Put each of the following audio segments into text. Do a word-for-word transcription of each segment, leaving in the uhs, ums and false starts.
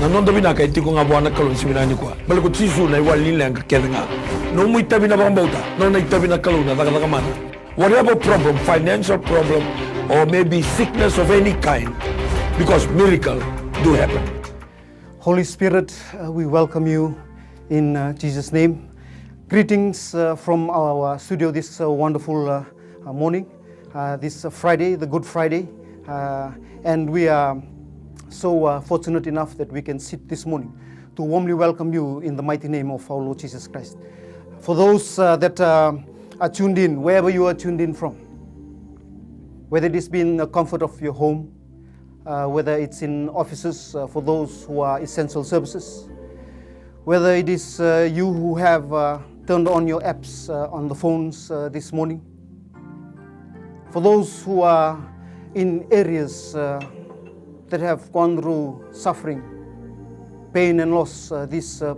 Na noda vinaka e tiko ga vua na Kalou ni siga vinaka nikua. Baleta ko Jisu na iwali ni leqa kece ga. Nomu itavi na vakabauta, nona itavi na Kalou na cakacaka mana. Whatever problem, financial problem, or maybe sickness of any kind, because miracle do happen. Holy Spirit, uh, we welcome you in, uh, Jesus' name. Greetings, uh, from our, uh, studio this, uh, wonderful, uh, uh, morning, uh, this, uh, Friday, the Good Friday. Uh, and we are so, uh, fortunate enough that we can sit this morning to warmly welcome you in the mighty name of our Lord Jesus Christ. For those, uh, that, uh, are tuned in, wherever you are tuned in from, whether it is in the comfort of your home, uh, whether it's in offices, uh, for those who are essential services, whether it is, uh, you who have, uh, turned on your apps, uh, on the phones, uh, this morning, for those who are in areas, uh, that have gone through suffering, pain and loss, uh, this, uh,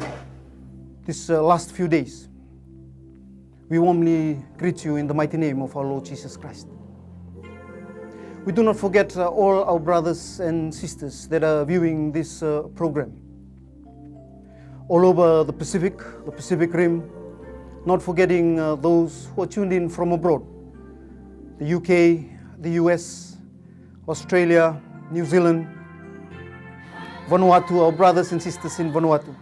this, uh, last few days, we warmly greet you in the mighty name of our Lord Jesus Christ. We do not forget, uh, all our brothers and sisters that are viewing this, uh, program all over the Pacific, the Pacific Rim, not forgetting, uh, those who are tuned in from abroad, the U K, the U S, Australia, New Zealand, Vanuatu, our brothers and sisters in Vanuatu.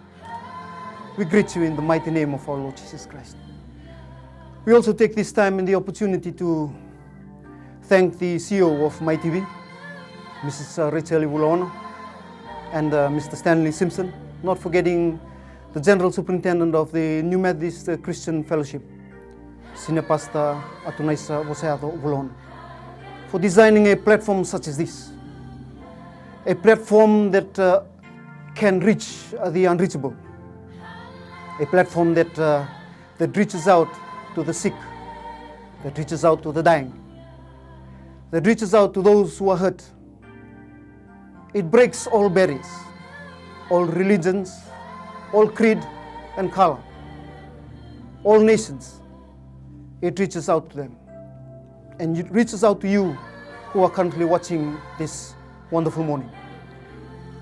We greet you in the mighty name of our Lord Jesus Christ. We also take this time and the opportunity to thank the C E O of Mai T V, Missus Rachel Vulaono, and, uh, Mister Stanley Simpson, not forgetting the General Superintendent of the New Methodist, uh, Christian Fellowship, Senior Pastor Atunaisa Vosayaco Vulaono, for designing a platform such as this, a platform that, uh, can reach, uh, the unreachable, a platform that, uh, that reaches out to the sick, that reaches out to the dying, that reaches out to those who are hurt. It breaks all barriers, all religions, all creed and color, all nations. It reaches out to them. And it reaches out to you who are currently watching this wonderful morning.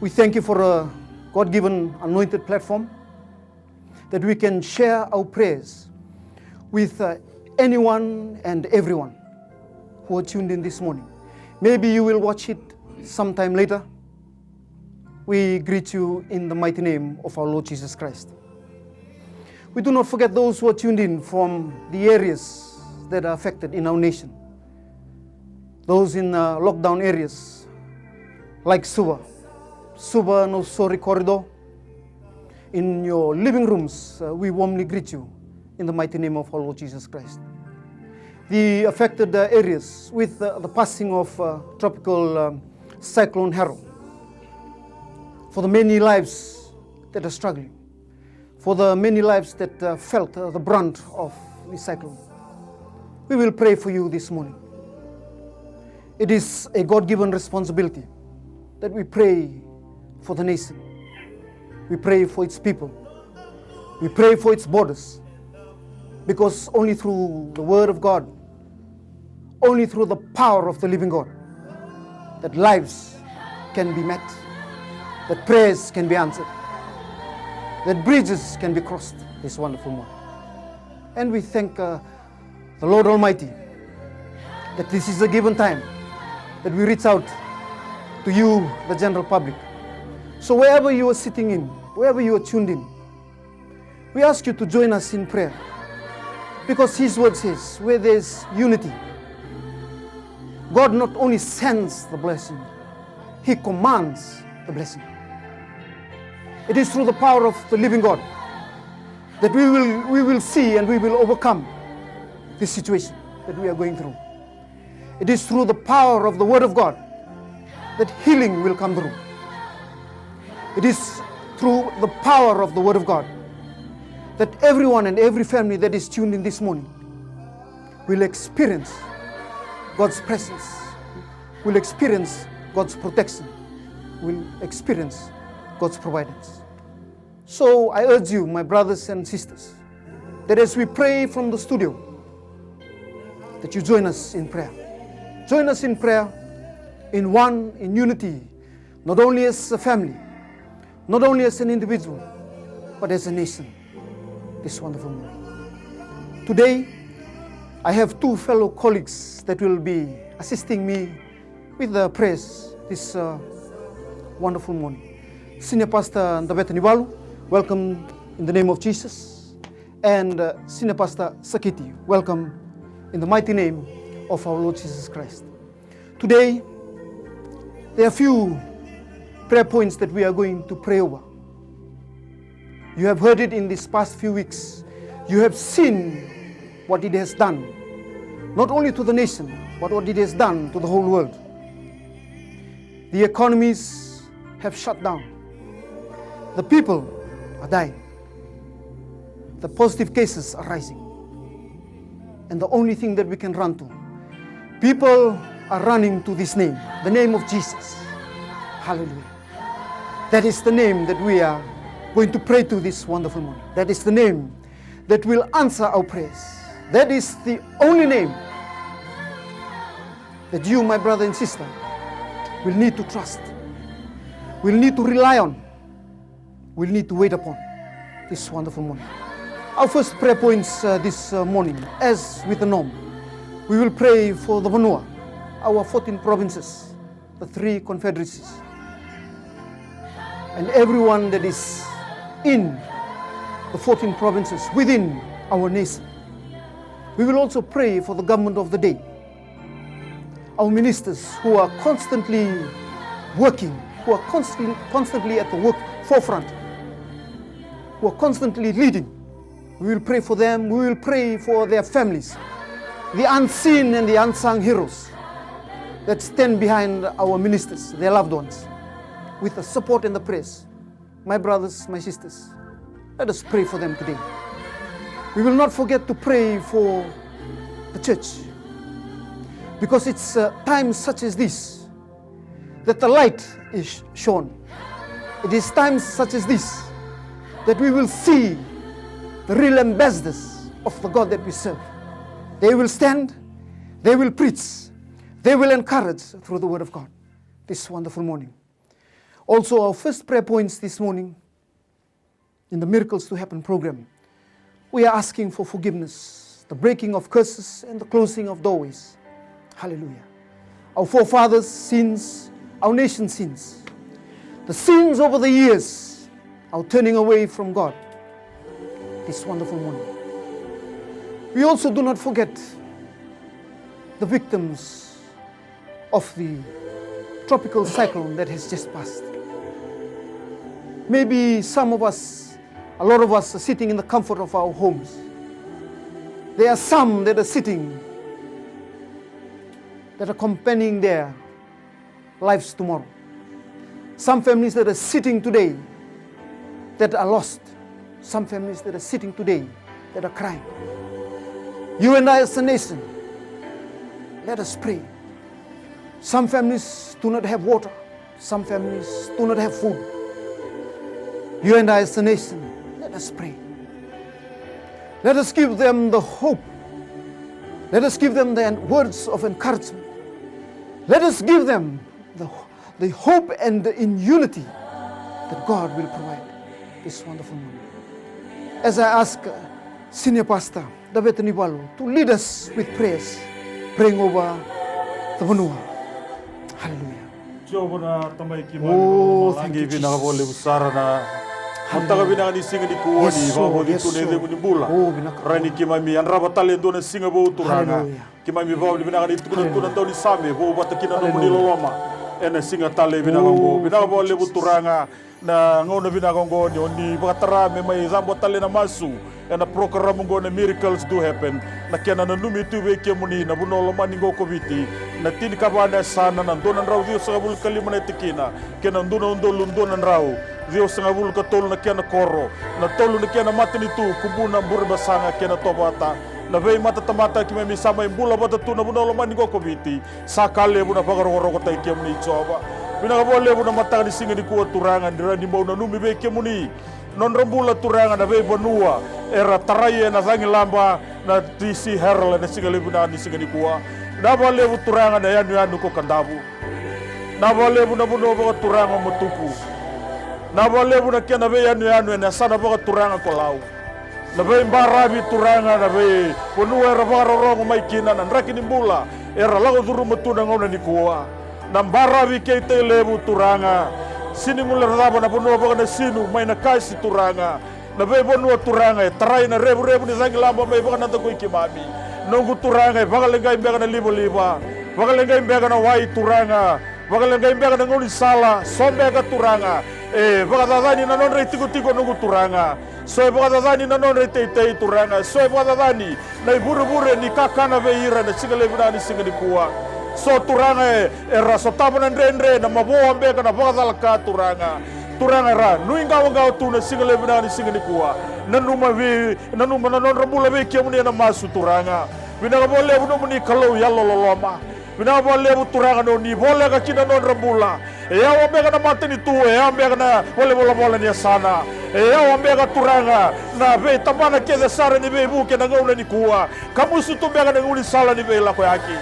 We thank you for a God-given anointed platform that we can share our prayers with, uh, anyone and everyone who are tuned in this morning. Maybe you will watch it sometime later. We greet you in the mighty name of our Lord Jesus Christ. We do not forget those who are tuned in from the areas that are affected in our nation. Those in, uh, lockdown areas like Suva, Suva Nausori corridor. In your living rooms, uh, we warmly greet you in the mighty name of our Lord Jesus Christ. The affected, uh, areas with, uh, the passing of, uh, Tropical, um, Cyclone Harold. For the many lives that are struggling, for the many lives that, uh, felt, uh, the brunt of the cyclone, we will pray for you this morning. It is a God-given responsibility that we pray for the nation. We pray for its people. We pray for its borders. Because only through the word of God, only through the power of the living God, that lives can be met, that prayers can be answered, that bridges can be crossed this wonderful morning. And we thank, uh, the Lord Almighty, that this is a given time that we reach out to you, the general public. So wherever you are sitting in, wherever you are tuned in, we ask you to join us in prayer. Because His word says, where there's unity, God not only sends the blessing, He commands the blessing. It is through the power of the living God that we will, we will see and we will overcome this situation that we are going through. It is through the power of the word of God that healing will come through. It is through the power of the word of God that everyone and every family that is tuned in this morning will experience God's presence, will experience God's protection, will experience God's providence. So I urge you, my brothers and sisters, that as we pray from the studio, that you join us in prayer. Join us in prayer, in one, in unity, not only as a family, not only as an individual, but as a nation this wonderful morning. Today, I have two fellow colleagues that will be assisting me with the prayers this uh, wonderful morning. Senior Pastor Daveta Nivalu, welcome in the name of Jesus. And uh, Senior Pastor Sakiti, welcome in the mighty name of our Lord Jesus Christ. Today, there are few prayer points that we are going to pray over. You have heard it in these past few weeks. You have seen what it has done, not only to the nation, but what it has done to the whole world. The economies have shut down. The people are dying. The positive cases are rising. And the only thing that we can run to, people are running to this name, the name of Jesus. Hallelujah. That is the name that we are going to pray to this wonderful morning. That is the name that will answer our prayers. That is the only name that you, my brother and sister, will need to trust, will need to rely on, will need to wait upon this wonderful morning. Our first prayer points uh, this uh, morning, as with the norm, we will pray for the Vanua, our fourteen provinces, the three confederacies, and everyone that is in the fourteen provinces within our nation. We will also pray for the government of the day, our ministers who are constantly working, who are constantly, constantly at the work forefront, who are constantly leading. We will pray for them. We will pray for their families, the unseen and the unsung heroes that stand behind our ministers, their loved ones, with the support and the prayers. My brothers, my sisters, let us pray for them today. We will not forget to pray for the church, because it's uh, times such as this that the light is shone. It is times such as this that we will see the real ambassadors of the God that we serve. They will stand, they will preach, they will encourage through the word of God. This wonderful morning. Also, our first prayer points this morning in the Miracles to Happen program, we are asking for forgiveness, the breaking of curses, and the closing of doorways. Hallelujah. Our forefathers' sins, our nation's sins, the sins over the years, our turning away from God this wonderful morning. We also do not forget the victims of the tropical cyclone that has just passed. Maybe some of us, a lot of us are sitting in the comfort of our homes. There are some that are sitting, that are campaigning their lives tomorrow. Some families that are sitting today that are lost. Some families that are sitting today that are crying. You and I as a nation, let us pray. Some families do not have water. Some families do not have food. You and I as a nation, let us pray. Let us give them the hope. Let us give them the words of encouragement. Let us give them the, the hope and the in unity that God will provide this wonderful morning. As I ask uh, Senior Pastor Daveta Nivalu to lead us with prayers, praying over the vanua. Hallelujah. Jiova na Tamai keimami, oh, thank you, vinaka vakalevu sara na mataka vinaka ni siga nikua ni vakavauci tu na icegu ni bula. Rai ni keimami yadrava tale e dua na siga vou, Turaga. Keimami vakavinavinaka ni tukuna tu na daunisame vou vata kina nomuni loloma ena siga tale vinaka oqo. Vinaka vakalevu, Turaga, na gauna vinaka oqo ni o ni vakatara me mai cabo tale na masu ena porokaramu oqo na Miracles Do Happen, na kena nanumi tu vei kemuni na vanua lomani oqo ko Viti, na tinikava na yasana, na dua na drau ciwasagavulu ka lima na tikina kei na dua na udolu dua na drau ciwasagavulu ka tolu na kena koro, na tolu na kena matanitu, Kubuna, Burebasaga kei na Tovata. Na veimatatamata keimami sa mai bula vata tu na vanua lomani oqo ko Viti. Sa ka levu na vakarokorokotaki kemuni, Jiova. Vinaka vakalevu na mataka ni siga nikua, Turaga, ni rawa ni bau nanumi vei kemuni nodra bula, Turaga, na veivanua era tarai ena cagilaba na T C Herald ena siga levu vinaka ni siga nikua. Vinaka vakalevu, Turaga, na yanuyanu ko Kadavu. Vinaka vakalevu na vanua vakaturaga o Matuku. Na vakalevu na kena veiyanuyanu ena yasana vakaturaga ko Lau. Na veibaravi Turaga, na veivanua era vakarorogo mai kina, na draki ni bula era lako curuma tu na gauna nikua. Na baravi kei Tailevu Turaga, Sinigulera cava, na vanua vakanasinu mai Nakasi Turaga. Na veivanua Turaga e tarai na revurevu ni cagilaba mai vakanadakui keimami. Noqu Turaga, e vakaleqai beka na livaliva, vakaleqai beka na wai Turaga, vakaleqai beka na gaunisala, so beka Turaga e vakacacani na nodra itikotiko, noqu Turaga. So e vakacacani na nodra iteitei Turaga, so e vakacacani na ivurevure ni kakana vei ira ena siga levu vinaka ni siga nikua. So Turaga e, era sotava na dredre, na mavoa beka, na vakacalaka Turaga. Turaga era nuiqawaqawa tu ena siga levu vinaka ni siga nikua. Nanuma vei, nanuma na nodra bula vei kemuni ena masu Turaga. Vinaka vakalevu nomuni Kalou yalololoma. Vinaka vakalevu Turaga ni o ni voleka kina na nodra bula. E yawa beka na matanitu, e yawa beka na valenivolavola ni yasana. E yawa beka Turaga na veitabana kece sara ni veivuke ena gauna nikua. Kamusu tu beka na gaunisala ni veilakoyaki.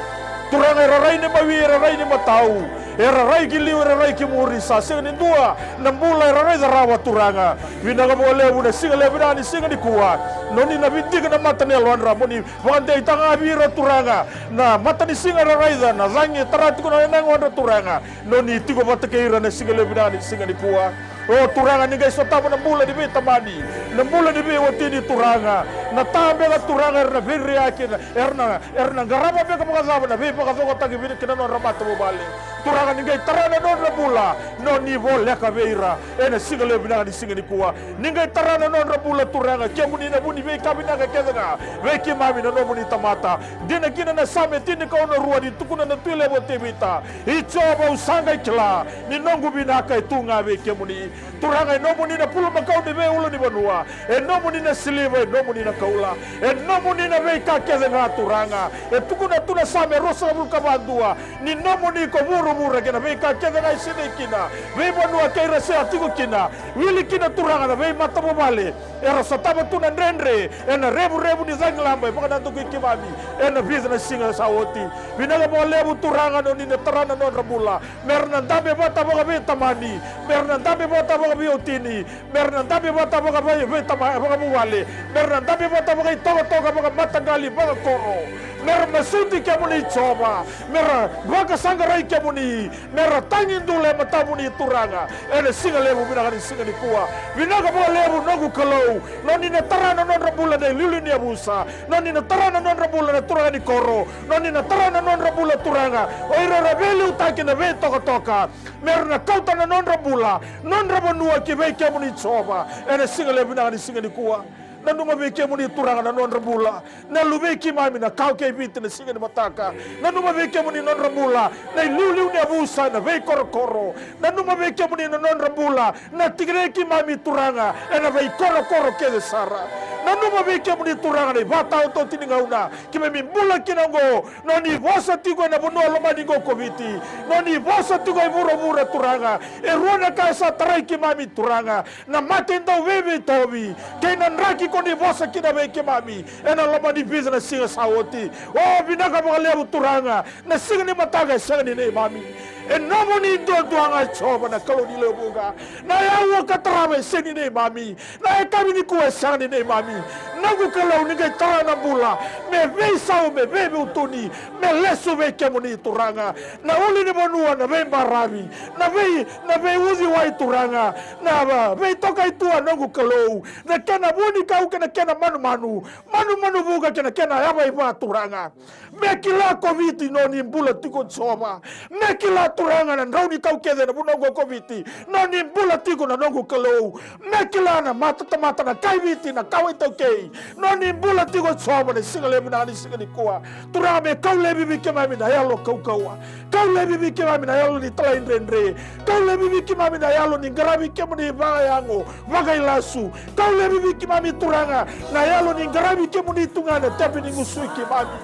Turaga, era rai ni mawi, era rai ni matau, era rai ki liu, era rai ki muri, sa sega ni dua na bula era raica rawa Turaga. Vinaka vakalevu ena siga levu vinaka ni siga nikua. Ni o ni na vidika na mata ni yalodra, mo ni vakadeitaka ga vei ira Turaga na matanisiga era raica, na cagi e tara tiko na yagodra Turaga. Ni o ni tiko vata kei ira ena siga levu vinaka ni siga nikua. O Turaga, ni qai sotava na bula ni veitamani, na bula ni veiwatini Turaga. Na ta beka Turaga era na veireyaki, era na, era na qarava beka vakacava na veivakacokotaki vei ira kei na nodra matavuvale. Turaga, ni qai tara na nodra bula, ni o ni voleka vei ira ena siga levu vinaka ni siga nikua. Ni qai tara na nodra bula Turaga, kemuni na vu ni veika vinaka kece ga vei keimami na nomuni tamata. Dina kina na Same tinikaono rua ni tukuna na tui levu o Tevita: I Jiova, au sa qai kila ni noqu vinaka e tu ga vei kemuni. Turaga, e nomuni na bulumakau ni veiulunivanua, e nomuni na siliva, e nomuni na koula, e nomuni na veika kece ga Turaga. E tukuna tu na Same ruasagavulu ka va dua ni nomuni ko vuravura kei na veika kece ga e sinai kina, veivanua kei ira sa tiko kina. Wili kina Turaga na veimatavuvale era sotava tu na dredre ena revurevu ni cagilaba e vakanadakui keimami ena vica na siga sa oti. Vinaka vakalevu Turaga ni o ni na tara na nodra bula, me ra na dabe vata vakaveitamani, me ra na dabe vata vakaveiwatini, me ra na dabe vata vakavei, veitama, vakavuvale, me ra na dabe vata vakaitokatoka, vakamataqali, vakakoro. Me ra masuti kemuni Jiova, me ra vakasaqarai kemuni, me ra tagi dula e matamuni Turaga ena siga levu vinaka ni siga nikua. Vinaka vakalevu noqu Kalou ni o ni na tara na nodra bula na iliuliu ni yavusa, ni o ni na tara na nodra bula na turaga ni koro, ni o ni na tara na nodra bula Turaga o ira era veiliutaki na veitokatoka. Me ra na kauta na nodra bula, nodra vanua ki vei kemuni Jiova ena siga levu vinaka ni siga nikua. Nanuma vei kemuni Turaga na nodra bula na luvei keimami na kawa kei Viti na siga ni mataka. Nanuma vei kemuni nodra bula na iliuliu ni yavusa ena veikorokoro. Nanuma vei kemuni na nodra bula na tikina i keimami Turaga ena veikorokoro kece sara. Nanuma vei kemuni Turaga na ivakataotioti ni gauna keimami bula kina oqo. Ni o ni vosa tiko ena vanua lomani oqo ko Viti. Ni o ni vosa tiko e vuravura Turaga. E rua na ka e sa tarai keimami Turaga: na mate dauveiveitauvi kei na draki ko ni vosa kina vei keimami ena loma ni vica na siga sa oti. O, vinaka vakalevu Turaga, na siga ni mataka e sega ni neimami. E nomuni duadua ga Jiova na Kalou ni lewe vuqa. Na aua ka tarava e sega ni neimami. Na yakavi nikua e sega ni neimami. Noqu Kalou, ni qai tara na bula me veisau, me veiveitokoni, me lesu vei kemuni Turaga. Na ulunivanua na veibaravi, na vei, na veiuciwai Turaga, na, a, veitokai tua noqu Kalou, na kena vunikau kei na kena manumanu, manumanu vuqa kei na kena yavaiva Turaga. Me kila ko Viti ni o ni bula tiko Jiova. Me kila Turaga na draunikau kece ena vanua oqo ko Viti ni o ni bula tiko na noqu Kalou. Me kila na matatamata, na kai Viti, na kawa iTaukei ni o ni bula tiko Jiova na siga levu vinaka ni siga nikua. Turaga, me kau laivi vei keimami na yalo kaukauwa. Kau laivi vei keimami na yalo ni talaidredre. Kau laivi vei keimami na yalo ni qaravi kemuni vakayago, vakailasu. Kau laivi vei keimami Turaga na yalo ni qaravi kemuni tu ga ena tepi ni gusui keimami.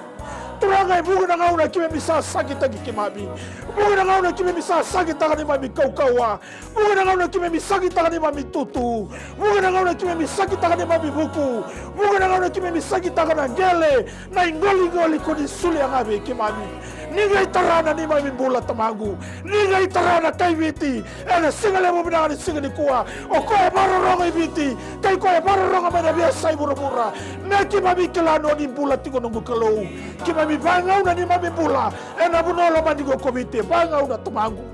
Turaga, e vuqa na gauna keimami sa sakitaki keimami. Vuqa na gauna keimami sa sakitaka neimami kaukauwa. Vuqa na gauna keimami sakitaka neimami tutu. Vuqa na gauna keimami sakitaka neimami vuku. Vuqa na gauna keimami sakitaka na qele, na iqoliqoli ko ni solia ga vei keimami. Ni qai tara na neimami bula, Tamaqu. Ni qai tara na kai Viti ena siga levu vinaka ni siga nikua. O koya e vakarorogo i Viti, kei koya e vakarorogo mai na veiyasai vuravura, me keimami kila ni o ni bula tiko, noqu Kalou. Keimami vagauna neimami bula ena vanua lomani qo ko Viti, vagauna, Tamaqu.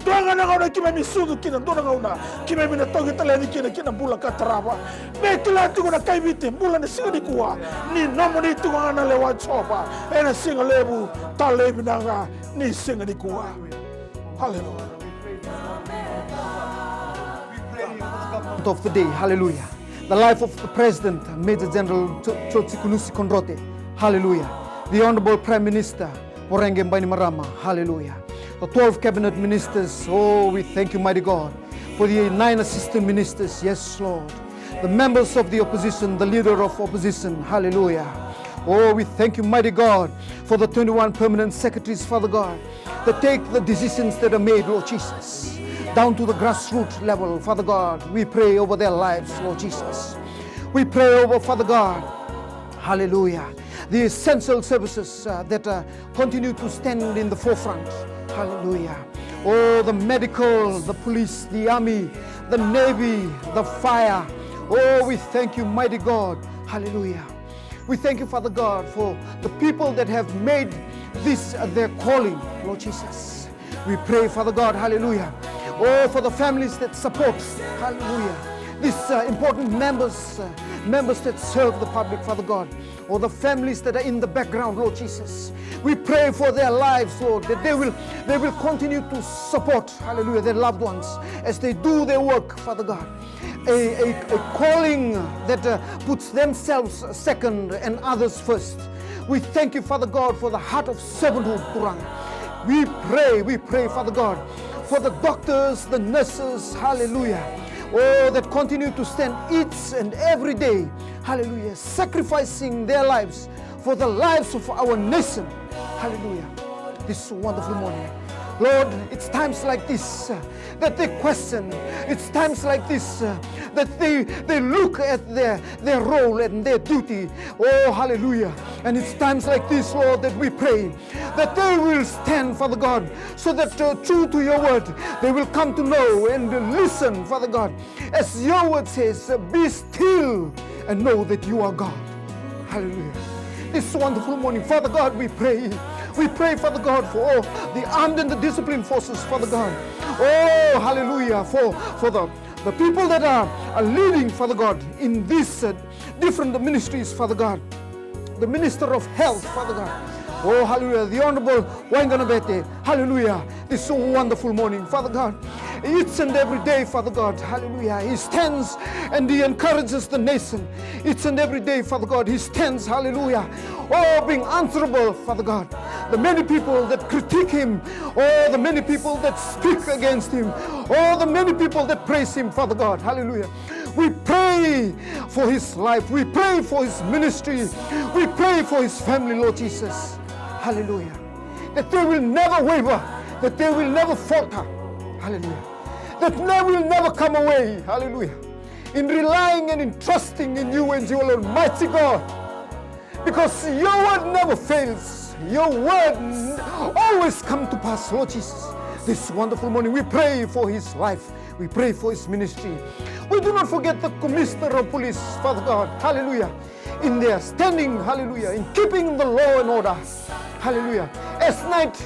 Dua ga na gauna keimami sucu kina, dua na gauna keimami na toki tale yani kina ki na bula ka tarava. Me kila tiko na kai Viti, bula ni siga nikua, ni nomuni tiko ga na lewa, Jiova, ena siga levu talei vinaka ni siga nikua. Haleluya. Of the day, hallelujah. The life of the President, Major General Cho-, Chochi Kunusi Konrote, hallelujah. The Honorable Prime Minister, Voreqe Bainimarama, hallelujah. The twelve cabinet ministers, oh, we thank you, mighty God, for the nine assistant ministers, yes, Lord. The members of the opposition, the leader of opposition, hallelujah. Oh, we thank you, mighty God, for the twenty-one permanent secretaries, Father God, that take the decisions that are made, Lord Jesus, down to the grassroots level, Father God. We pray over their lives, Lord Jesus. We pray over, Father God, hallelujah, the essential services, uh, that, uh, continue to stand in the forefront. Hallelujah. Oh, the medical, the police, the army, the navy, the fire. Oh, we thank you, mighty God. Hallelujah. We thank you, Father God, for the people that have made this, uh, their calling, Lord Jesus. We pray, Father God, hallelujah. Oh, for the families that support, hallelujah, these, uh, important members, uh, members that serve the public, Father God, or the families that are in the background, Lord Jesus. We pray for their lives, Lord, that they will, they will continue to support, hallelujah, their loved ones as they do their work, Father God. A, a, a calling that, uh, puts themselves second and others first. We thank you, Father God, for the heart of servanthood, Turaga. We pray, we pray, Father God, for the doctors, the nurses, hallelujah, oh, that continue to stand each and every day, hallelujah, sacrificing their lives for the lives of our nation. Hallelujah. This wonderful morning, Lord, it's times like this, uh, that they question. It's times like this, uh, that they, they look at their, their role and their duty. Oh, hallelujah. And it's times like this, Lord, that we pray that they will stand, Father God, so that, uh, true to your word, they will come to know and listen, Father God. As your word says, uh, "Be still and know that you are God." Hallelujah. This wonderful morning, Father God, we pray. We pray, Father God, for all the armed and the disciplined forces, Father God. Oh, hallelujah. For, for the, the people that are, are leading, Father God, in these, uh, different ministries, Father God. The Minister of Health, Father God. Oh, hallelujah. The Honorable Waqa Nabete. Hallelujah. This wonderful morning, Father God. Each and every day, Father God. Hallelujah. He stands and he encourages the nation. Each and every day, Father God, he stands. Hallelujah. Oh, being answerable, Father God. The many people that critique him, oh, the many people that speak against him, oh, the many people that praise him, Father God. Hallelujah. We pray for his life. We pray for his ministry. We pray for his family, Lord Jesus. Hallelujah. That they will never waver, that they will never falter. Hallelujah. That they will never come away. Hallelujah. In relying and in trusting in you and you alone, mighty God. Because your word never fails. Your word n-, always come to pass, Lord Jesus. This wonderful morning, we pray for his life. We pray for his ministry. We do not forget the commissioner of police, Father God. Hallelujah. In their standing, hallelujah, in keeping the law and order. Hallelujah. As night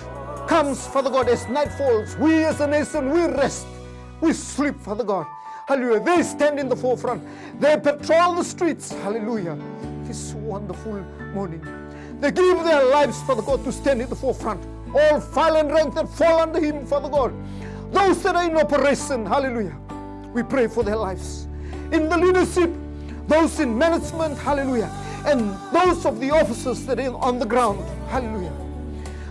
comes, Father God, as night falls, we as a nation, we rest. We sleep, Father God. Hallelujah. They stand in the forefront. They patrol the streets. Hallelujah. This wonderful morning. They give their lives, Father God, to stand in the forefront. All file and rank that fall under him, Father God. Those that are in operation, hallelujah. We pray for their lives. In the leadership, those in management, hallelujah. And those of the officers that are on the ground, hallelujah.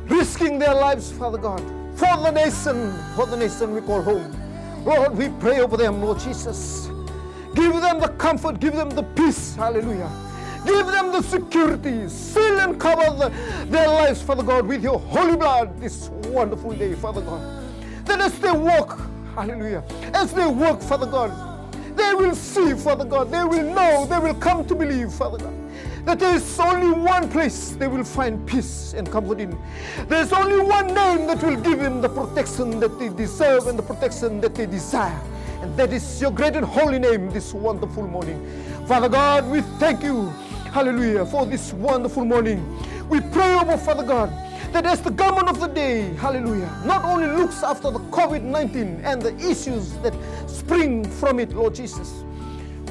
Risking their lives, Father God, for the nation, for the nation we call home. Lord, we pray over them, Lord Jesus. Give them the comfort, give them the peace, hallelujah. Give them the security. Seal and cover the, their lives, Father God, with your holy blood this wonderful day, Father God. That as they walk, hallelujah, as they work, Father God, they They will see, Father God. They will know. They will come to believe, Father God, that there is only one place they will find peace and comfort in. There's only one name that will give them the protection that they deserve and the protection that they desire. And that is your great and holy name this wonderful morning. Father God, we thank you, hallelujah, for this wonderful morning. We pray over, Father God, that as the government of the day, hallelujah, not only looks after the COVID nineteen and the issues that spring from it, Lord Jesus.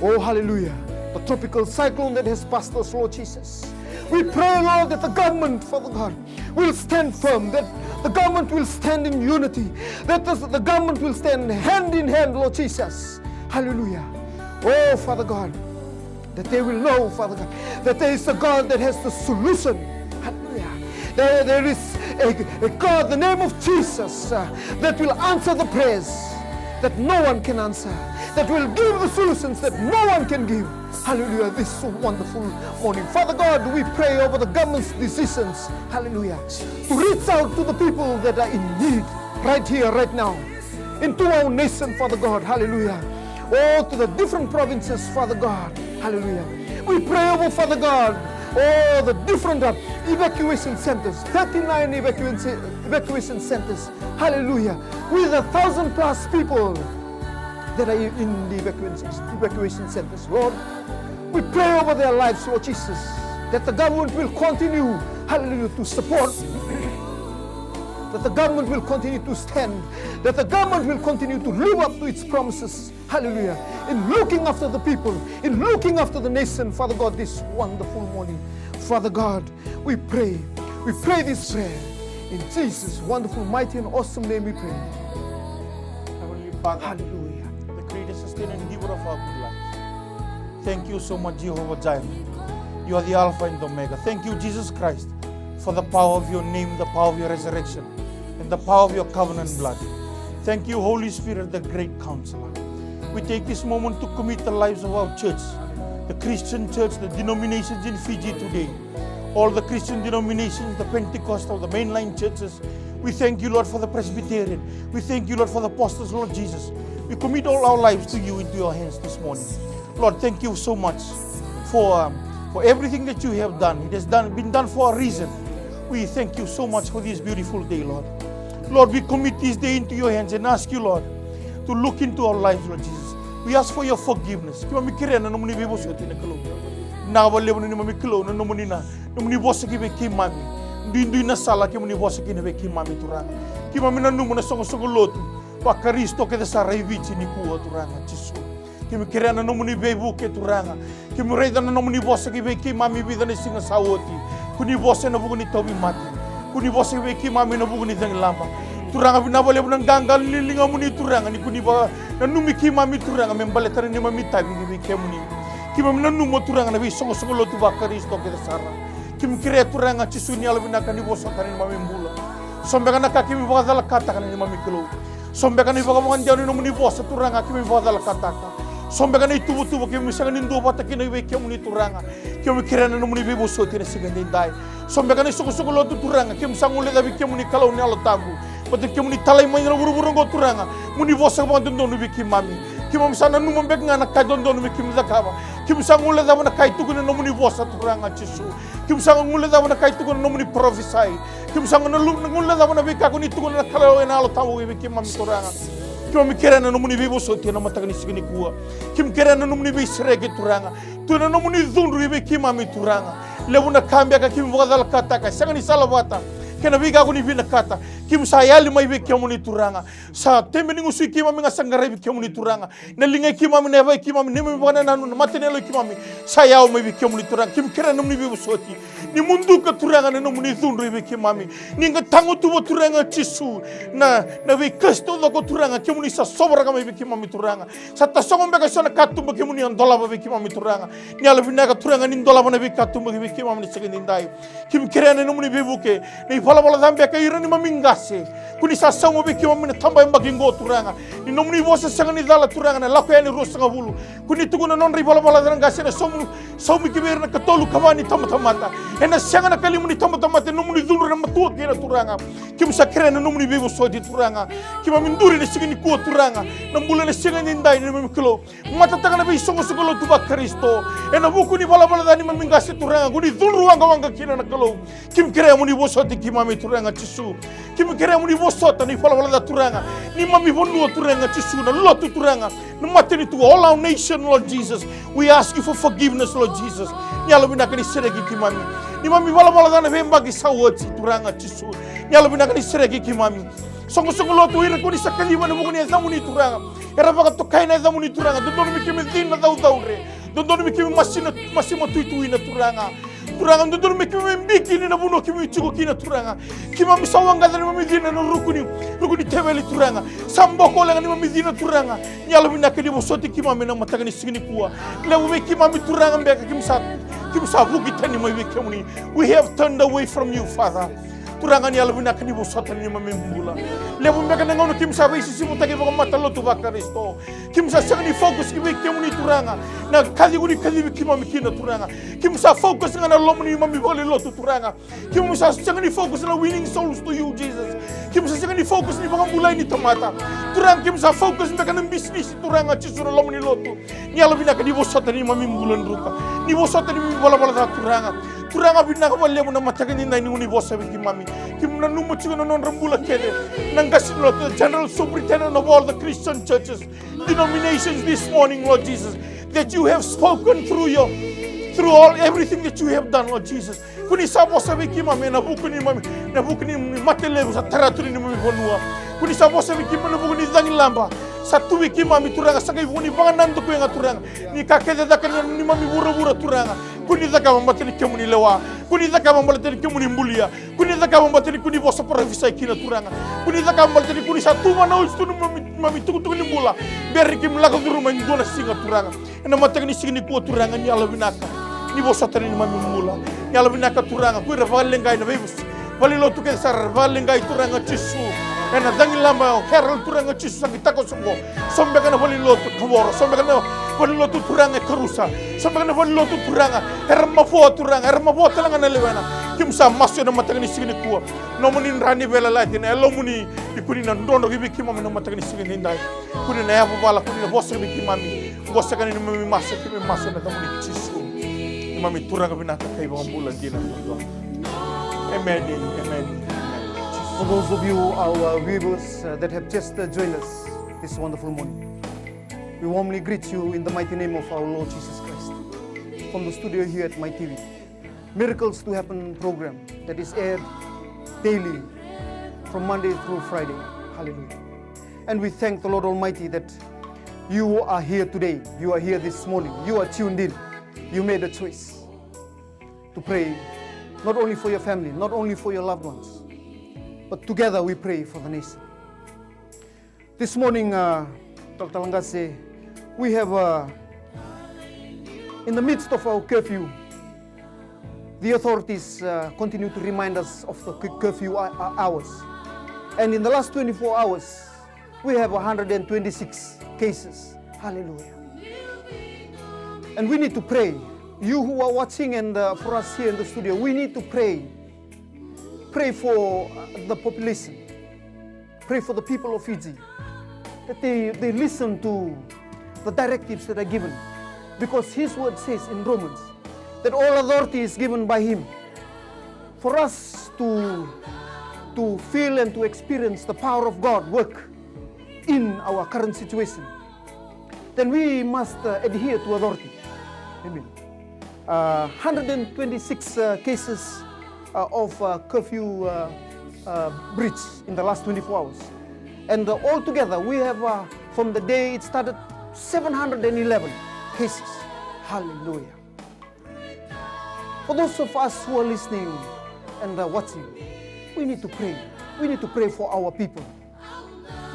Oh, hallelujah. The tropical cyclone that has passed us, Lord Jesus. We pray, Lord, that the government, Father God, will stand firm, that the government will stand in unity, that the, the government will stand hand in hand, Lord Jesus. Hallelujah. Oh, Father God, that they will know, Father God, that there is a God that has the solution. Hallelujah. There, there is a, a God, the name of Jesus, uh, that will answer the prayers that no one can answer, that will give the solutions that no one can give. Hallelujah. This wonderful morning, Father God, we pray over the government's decisions. Hallelujah. To reach out to the people that are in need right here, right now, into our nation, Father God. Hallelujah. Oh, to the different provinces, Father God. Hallelujah. We pray over, Father God, all the different, uh, evacuation centers, thirty-nine evacuation, evacuation centers. Hallelujah. With a thousand plus people that are in the evacuation, evacuation centers, Lord. We pray over their lives, Lord Jesus, that the government will continue, hallelujah, to support, that the government will continue to stand, that the government will continue to live up to its promises, hallelujah, in looking after the people, in looking after the nation, Father God, this wonderful morning. Father God, we pray, we pray this prayer in Jesus' wonderful, mighty, and awesome name we pray. Heavenly Father, hallelujah, the greatest sustainer and giver of our good life. Thank you so much, Jehovah Jireh. You are the Alpha and Omega. Thank you, Jesus Christ, for the power of your name, the power of your resurrection, and the power of your covenant blood. Thank you, Holy Spirit, the great counselor. We take this moment to commit the lives of our church, the Christian church, the denominations in Fiji today. All the Christian denominations, the Pentecostal, the mainline churches. We thank you, Lord, for the Presbyterian. We thank you, Lord, for the pastors, Lord Jesus. We commit all our lives to you, into your hands this morning. Lord, thank you so much for, um, for everything that you have done. It has done, been done for a reason. We thank you so much for this beautiful day, Lord. Lord, we commit this day into your hands and ask you, Lord, to look into our lives, Lord Jesus. We ask for your forgiveness. Keimami kerea na nomuni veivosoti na Kalou. Vinaka vakalevu na neimami Kalou, na nomuni na, nomuni vosa ki vei keimami. Duidui na sala kemuni vosa kina vei keimami, Turaga. Keimami nanuma na soqosoqo lotu vaKarisito kece sara e Viti nikua, Turaga Jisu. Keimami kerea na nomuni veivuke, Turaga. Keimami raica na nomuni vosa ki vei keimami vica na siga sa oti. Koni vosa ena vuku ni tauvimate. Koni vosa ki vei keimami ena vuku ni cagilaba. Turaga, vinaka vakalevu na qaqa ni ligamuni, Turaga, ni koni vakananumi keimami, Turaga, me baleta na neimami itavi ki vei kemuni. Keimami nanuma, Turaga, na veisoqosoqo lotu vaKarisito kece sara. Keimami kerea, Turaga Jisu, ni yalovinaka ni vosota na neimami bula. So beka na ka keimami vakacalakataka, na neimami Kalou. So beka na ivakavakadewa ni nomuni vosa, Turaga, keimami vakacalakataka. So beka na ituvatuva keimami sega ni duavata kina vei kemuni, Turaga. Keimami kerea na nomuni veivosoti ena siga edaidai. So beka na isoqosoqo lotu, Turaga, keimami sa guilecavi kemuni, Kalou ni Yalo Tabu. Baleta ni kemuni talai mai na vuravura oqo, Turaga, moni vosa vakadodonu vei keimami. Keimami sa nanuma beka ga na ka e dodonu me keimami cakava. Keimami sa guilecava na ka e tukuna na nomuni vosa, Turaga Jisu. Keimami sa guilecava na ka e tukuna na nomuni parofisai. Keimami sa guilecava na veika koni tukuna na Kalou ena Yalo Tabu vei keimami, Turaga. Keimami kerea na nomuni veivosoti ena mataka ni siga nikua. Keimami kerea na nomuni veisereki, Turaga. Tu na nomuni cudru vei keimami, Turaga. Levu na ka beka keimami vakacalakataka, sega ni salavata kei na veika koni vinakata. Keimami sa yali mai vei kemuni, Turaga. Sa tebe ni gusui keimami ga sa qaravi kemuni, Turaga. Na ligai keimami, na yavai keimami, neimami vakanananu, na mata ni yaloi keimami sa yawa mai vei kemuni, Turaga. Keimami kerea na nomuni veivosoti. Ni muduka, Turaga, na nomuni cudru vei keimami. Ni qai tagutuva, Turaga Jisu, na, na veikasi taucoko, Turaga, kemuni sa sovaraka mai vei keimami, Turaga. Sa tasogo beka eso na katuba kemuni a dolava vei keimami, Turaga. Ni yalovinaka, Turaga, ni dolava na veikatuba ki vei keimami ena siga edaidai. Keimami kerea na nomuni veivuke, na Valavala ca beka ira neimami qase. Ko ni sa sauma vei keimami na tabana yabaki qo, Turaga. Ni nomuni vosa sega ni cala, Turaga, na Lako Yani ruasagavulu. Ko ni tukuna na nodra ivalavala ca na qase ena saumi, saumi ki vei ira na ikatolu ka va ni tabatamata. Ena sega na ikalimu ni tabatamata e nomuni cudru na matua kina, Turaga. Keimami sa kerea na nomuni veivosoti, Turaga. Keimami duri ena siga nikua, Turaga. Na bula ena siga edaidai, neimami Kalou. Matataka na veisoqosoqo lotu vaKarisito. Ena vuku ni valavala ca neimami qase, Turaga, ko ni cudru waqawaqa kina, na Kalou. Keimami kerea mo ni vosoti keimami, Turaga Jisu. Keimami kerea mo ni vosota na ivalavala ca, Turaga, neimami vanua, Turaga Jisu, na lotu, Turaga, na matanitu, all our nation, Lord Jesus. We ask you for forgiveness, Lord Jesus. Ni yalovinaka ni sereki keimami. Neimami valavala ca na veiyabaki sa oti, Turaga Jisu. Ni yalovinaka ni sereki keimami. Soqosoqo lotu, ira ko ni sa kaciva ena vuku ni yacamuni, Turaga. Era vakatokai na yacamuni, Turaga. Dodonu me keimami cina caucaudre. Dodonu me keimami masina, masima tuituina, Turaga. Turaga, dodonu me keimami biki ni na vanua keimami tiko kina, Turaga. Keimami sa waqaca neimami cina ena ruku ni, ruku ni teveli, Turaga. Sa boko walega neimami cina, Turaga. Ni yalovinaka ni vosoti keimami ena mataka ni siga nikua. Levu vei keimami, Turaga, beka keimami sa, keimami sa vuki tani mai vei kemuni. We have turned away from you, Father. Turaga, ni yalovinaka ni vosota neimami bula. Levu beka na gauna keimami sa veisisimutaki vakamatalotu vaKarisito. Keimami sa sega ni focus ki vei kemuni, Turaga. Na kaci ko ni kacivi keimami kina, Turaga. Keimami sa focus ga ena loma ni neimami valenilotu, Turaga. Keimami sa sega ni focus na winning souls to you, Jesus. Keimami sa sega ni focus ni vakabulai ni tamata. Turaga, keimami sa focus beka na bisinisi, Turaga Jisu, ena loma ni lotu. Ni yalovinaka ni vosota neimami bula, druka. Ni vosota neimami valavala ca, Turaga. Turaga, vinaka vakalevu na mataka edaidai ni ko ni vosa vei keimami. Keimami nanuma tiko na nodra bula kece na qase ni lotu, the general superintendent of all the Christian churches, denominations this morning, Lord Jesus, that you have spoken through your, through all, everything that you have done, Lord Jesus. Ko ni sa vosa vei keimami ena vuku ni mami, na vuku ni, ni mate levu sa tara tu neimami vanua. Ko ni sa vosa vei keimami ena vuku ni cagilaba sa tu vei keimami, Turaga, sa qai vuku ni vakanadakuya ga, Turaga. Ni ka kece caka ni, neimami vuravura, Turaga. Ko ni cakava baleta ni kemuni lewa. Ko ni cakava baleta ni kemuni bulia. Ko ni cakava baleta ni ko ni vosa parofisai kina, Turaga. Ko ni cakava baleta ni ko ni sa tuvana oti tu neimami, neimami tukutuku ni bula. Bera ni keimami lako curuma e dua na siga, Turaga. Ena mataka ni siga nikua, Turaga, ni yalovinaka ni vosota neimami bula. Ni yalovinaka, Turaga, ko ira vakaleqai na vei, valenilotu kece sara era vakaleqai, Turaga Jisu. Ena cagilaba o Herald, Turaga Jisu, sa qai takoso qo. So beka na valenilotu e Kavoro, so beka na valenilotu, Turaga, e Karusa, so beka na valenilotu, Turaga, era mavoa, Turaga, era mavoa tale ga na lewena. Keimami sa masu ena mataka ni siga nikua. Nomuni dra ni veiyalayalati, na Yalomuni, ni ko ni na drodro ki vei keimami ena mataka ni siga edaidai. Ko ni na yavavala, ko ni na vosa vei keimami. Vosa ka ni neimami masu, keimami masu ena yacamuni Jisu, neimami Turaga vinaka ka iVakabula dina. Amen, amen, amen. For those of you, our viewers, uh, that have just, uh, joined us this wonderful morning, we warmly greet you in the mighty name of our Lord Jesus Christ. From the studio here at My T V, Miracles to Happen program that is aired daily from Monday through Friday. Hallelujah. And we thank the Lord Almighty that you are here today. You are here this morning. You are tuned in. You made a choice to pray, not only for your family, not only for your loved ones, but together we pray for the nation. This morning, uh, Talatala Qase, we have, uh, in the midst of our curfew, the authorities, uh, continue to remind us of the cu-, curfew hou-, hou-, hours. And in the last twenty-four hours, we have one hundred twenty-six cases. Hallelujah. And we need to pray. You who are watching and, uh, for us here in the studio, we need to pray. Pray for, uh, the population. Pray for the people of Fiji, that they, they listen to the directives that are given. Because his word says in Romans that all authority is given by him. For us to, to feel and to experience the power of God work in our current situation, then we must, uh, adhere to authority. Amen. Uh, hundred and twenty-six, uh, cases, uh, of, uh, curfew, uh, uh, breach in the last twenty-four hours. And, uh, altogether, we have, uh, from the day it started, seven hundred and eleven cases. Hallelujah. For those of us who are listening and, uh, watching, we need to pray. We need to pray for our people.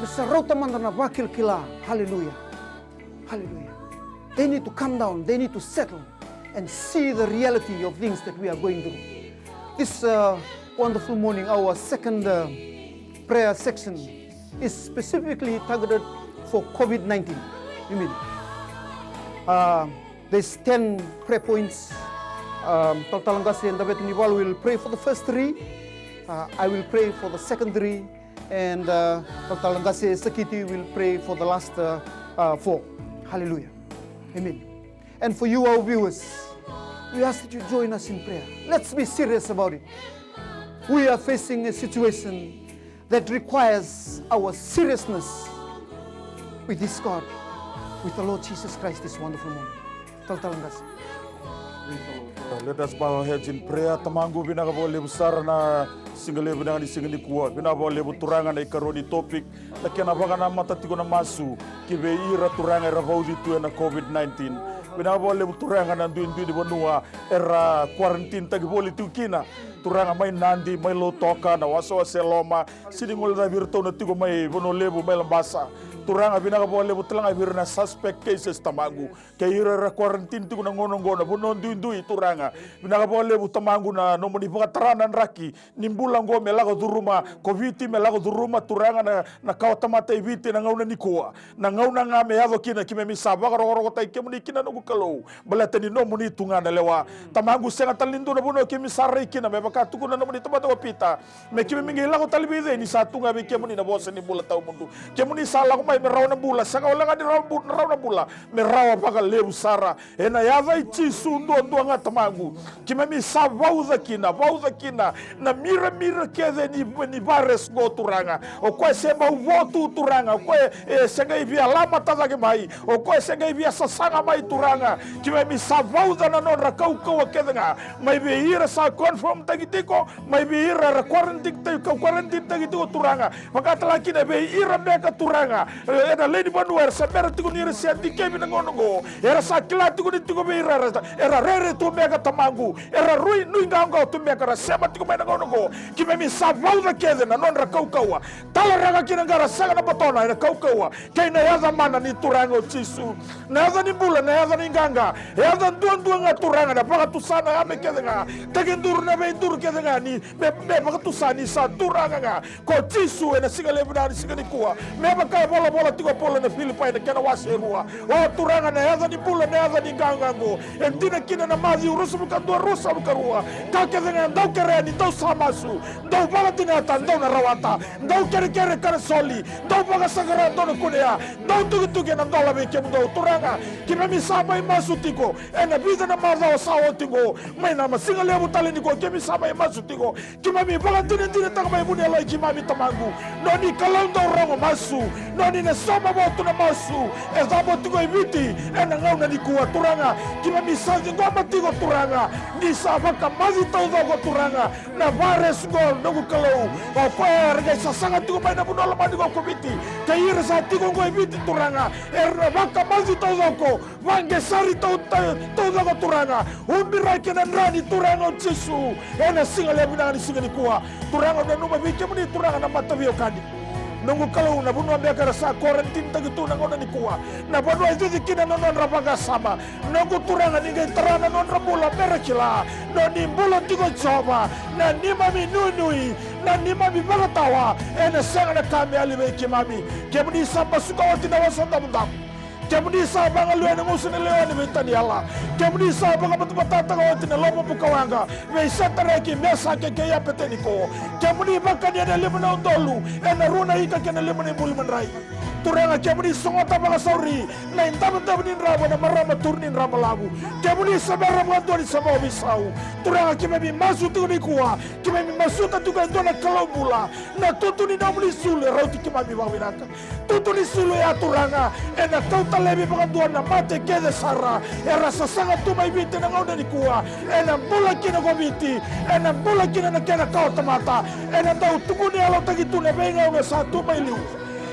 Me sa rauta mada na vakilakila. Hallelujah. Hallelujah. They need to come down. They need to settle and see the reality of things that we are going through. This, uh, Wonderful morning. Our second uh, prayer section is specifically targeted for COVID nineteen. Amen. Uh, there's ten prayer points. Um, Talatala Qase and David Nival will pray for the first three. Uh, I will pray for the second three. And uh, Talatala Qase Sakiti will pray for the last uh, uh, four. Hallelujah. Amen. And for you, our viewers, we ask that you join us in prayer. Let's be serious about it. We are facing a situation that requires our seriousness with this God, with the Lord Jesus Christ, this wonderful morning. Talatala Qase. Let us bow our heads in prayer. Tamaqu, vinaka vakalevu sara na siga levu vinaka ni siga nikua. Vinaka vakalevu Turaga na ikarua ni topic, na kena vakanamata tiko na masu ki vei ira Turaga era vauci tu ena COVID nineteen. Vinaka vakalevu Turaga na duidui ni vanua era quarantine taki voli tiko kina. Turaga mai Nadi, mai Lautoka, na wasewase e Loma, sega ni guilecavi iratou na tiko mai Vanua Levu, mai Labasa. Turaga vinaka vakalevu tale ga vei ira na suspect cases Tamaqu. Kei ira era quarantine tiko na gauna oqo na vanua duidui Turaga. Vinaka vakalevu Tamaqu na nomuni vakatara na draki ni bula oqo me lako curuma ko Viti, me lako curuma Turaga na, na kawa tamata i Viti na gauna nikua. Na gauna ga me yaco kina keimami sa vakarokorokotaki kemuni kina noqu Kalou. Baleta ni nomuni tu ga na lewa. Tamaqu sega tale ni dua na vanua keimami sa rai kina me vaka tukuna na nomuni tamata ko Pita. Me keimami qai lako tale vei cei ni sa tu ga vei kemuni na vosa ni bula tawamudu. Kemuni sa lako mai me rawa na bula, sega wale ga ni rawa bu-, rawa na bula, me rawa vakalevu sara. Ena yaca i Jisu duadua ga Tamaqu. Keimami sa vauca kina, vauca kina na miramira kece ni, ni virus qo Turaga. O koya se bau vo tu Turaga, o koya e se qai via lamata cake mai, o koya se qai via sasaga mai Turaga. Keimami sa vauca na nodra kaukauwa kece ga mai vei ira sa confirm taki tiko, mai vei ira era quarantine taki, ka quarantine taki tiko Turaga. Vaka tale ga kina vei ira beka Turaga, e, ena lewe ni vanua era se bera tiko ni ra se dikevi na gauna oqo. Era sa kila tiko ni tiko vei ira, era, era rere tu beka Tamaqu. Era rui nuiqawaqawa tu beka, ra sema tiko mai na gauna oqo. Keimami sa vauca kece na nodra kaukauwa. Talaraka kina qara sega na botona ena kaukauwa kei na yaca mana ni Turaga o Jisu. Na yaca ni bula, na yaca ni qaqa. Yaca duadua ga Turaga, na vakatusa na yame kece ga. Tekiduru na veiduru kece ga ni me, me vakatusa ni sa Turaga ga ko Jisu ena siga levu vinaka ni siga nikua. Me vaka e volavola tiko o Paula na Filipai na kena wase e rua. O Turaga, na yaca ni bula, na yaca ni qaqa oqo. E dina kina na Maciu ruasagavulu ka dua, ruasagavulu ka rua. Ka kece ga dou kerea ni dou sa masu, dou vakadinata dou na rawata, dou kerekere ka na soli, dou vakasaqara dou na kunea, dou tukituki ena dola vei kemudou. Turaga, keimami sa mai masu tiko ena vica na macawa sa oti oqo, mai na masiga levu tale nikua keimami sa mai masu tiko. Keimami vakadinadinataka mai vuniyaloi keimami Tamaqu. Noni Kalou dau rogo masu. Noni na sauma votu na masu e cabo tiko e Viti ena gauna nikua Turaga. Keimami sa ciqoma tiko Turaga ni sa vakamaci taucoko Turaga na virus qo noqu Kalou. O koya era qai sasaga tiko mai na vanua lomani qo ko Viti, kei ira sa tiko qo e Viti Turaga, era na vakamaci taucoko. Vaqe sara i tau, tau, taucoko Turaga. Ubira kina dra ni Turaga o Jisu ena siga levu vinaka ni siga nikua. Turaga, au nanuma vei kemuni Turaga na mataveiyawakani. Noqu Kalou, na vanua beka era sa quarantine taki tu na gauna nikua, na vanua e cici kina na nodra vakasama. Noqu Turaga, ni qai tara na nodra bula me ra kila noni bula tiko Jiova, na neimami nuinui, na neimami vakatawa ena sega na ka me yali vei keimami. Kemuni sa basuka oti na Wasa Damudamu. Kemuni sa vagaleya na gusu ni leoni vei Taniela. Kemuni sa vakamatatataka oti na lovo bukawaqa vei Setareki, Mesake kei Apeteniko. Kemuni vakania na lima na udolu ena rua na ika kei na lima na ibuli madrai. Turaga, kemuni sogota vakasauri na idavodavo ni drava na marama turu ni dra balavu. Kemuni severa vakadua ni sa vakaveisau. Turaga, keimami masu tiko nikua, keimami masuta tiko e dua na Kalou bula. Na tutu ni nomuni sulu e rauti keimami vakavinaka. Tutu ni sulu ya Turaga ena kauta laivi vakadua na mate kece sara era sasaga tu mai Viti ena gauna nikua. Ena bula kina ko Viti, ena bula kina na kena kawa tamata. Ena dau tukuni yalotaki tu na veigauna sa tu mai liu.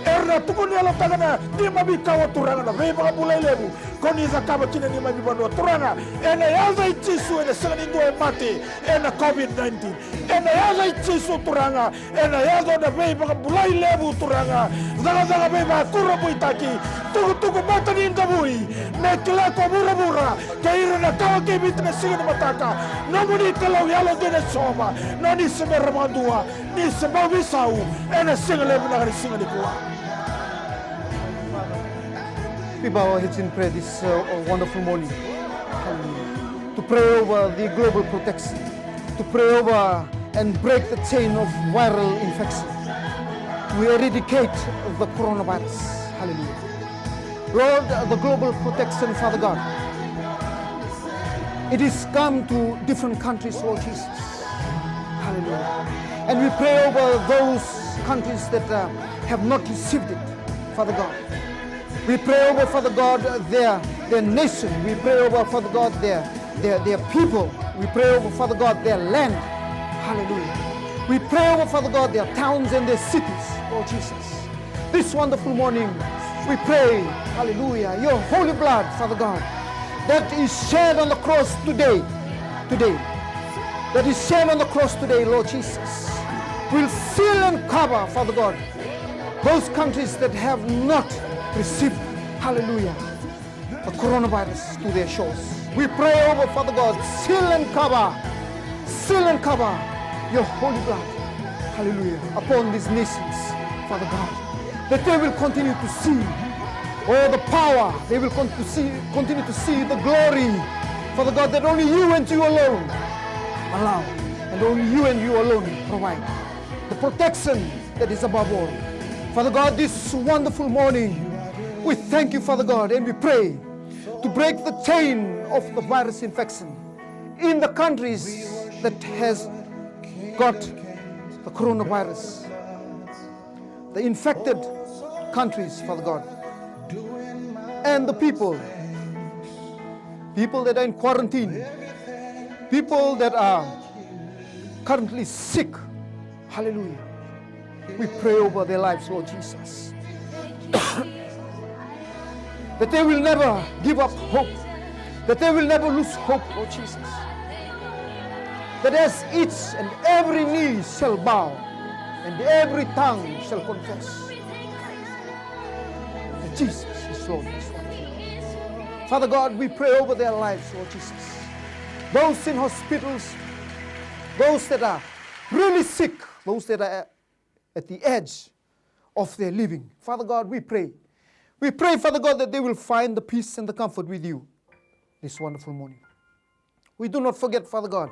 Era na tukuni yalotaka na neimami kawa Turaga na veivakabulai levu. Ko ni cakava kina neimami vanua Turaga, ena yaca i Jisu ena sega ni dua e mate ena COVID nineteen. Ena yaca i Jisu Turaga, ena yaco na veivakabulai levu Turaga. Cakacaka veivakurabuitaki, tukutuku mata ni davui, me kila ko vuravura kei ira na kawa kei Viti na siga ni mataka. Nomuni Kalou yalodina Jiova, na ni se bera vakadua, ni se bau veisau ena siga levu na ka ni siga nikua. We bow our heads in prayer this uh, wonderful morning. Hallelujah. To pray over the global protection, to pray over and break the chain of viral infection, to eradicate the coronavirus. Hallelujah. Lord, the global protection, Father God, it is come to different countries, Lord Jesus. Hallelujah. And we pray over those countries that uh, have not received it, Father God. We pray over, Father God, their, their nation. We pray over, Father God, their, their, their people. We pray over, Father God, their land. Hallelujah. We pray over, Father God, their towns and their cities, Lord Jesus. This wonderful morning, we pray, hallelujah, your holy blood, Father God, that is shed on the cross today, today, that is shed on the cross today, Lord Jesus, will seal and cover, Father God, those countries that have not received, hallelujah, the coronavirus to their shores. We pray over, Father God, seal and cover, seal and cover your holy blood, hallelujah, upon these nations, Father God, that they will continue to see all the power, they will con- to see, continue to see the glory, Father God, that only you and you alone allow, and only you and you alone provide the protection that is above all. Father God, this wonderful morning, we thank you, Father God, and we pray to break the chain of the virus infection in the countries that has got the coronavirus, the infected countries, Father God, and the people, people that are in quarantine, people that are currently sick. Hallelujah. We pray over their lives, Lord Jesus. That they will never give up hope, that they will never lose hope, Lord Jesus. That as each and every knee shall bow and every tongue shall confess that Jesus is Lord. Father God, we pray over their lives, Lord Jesus. Those in hospitals, those that are really sick, those that are at the edge of their living. Father God, we pray. We pray, Father God, that they will find the peace and the comfort with you this wonderful morning. We do not forget, Father God,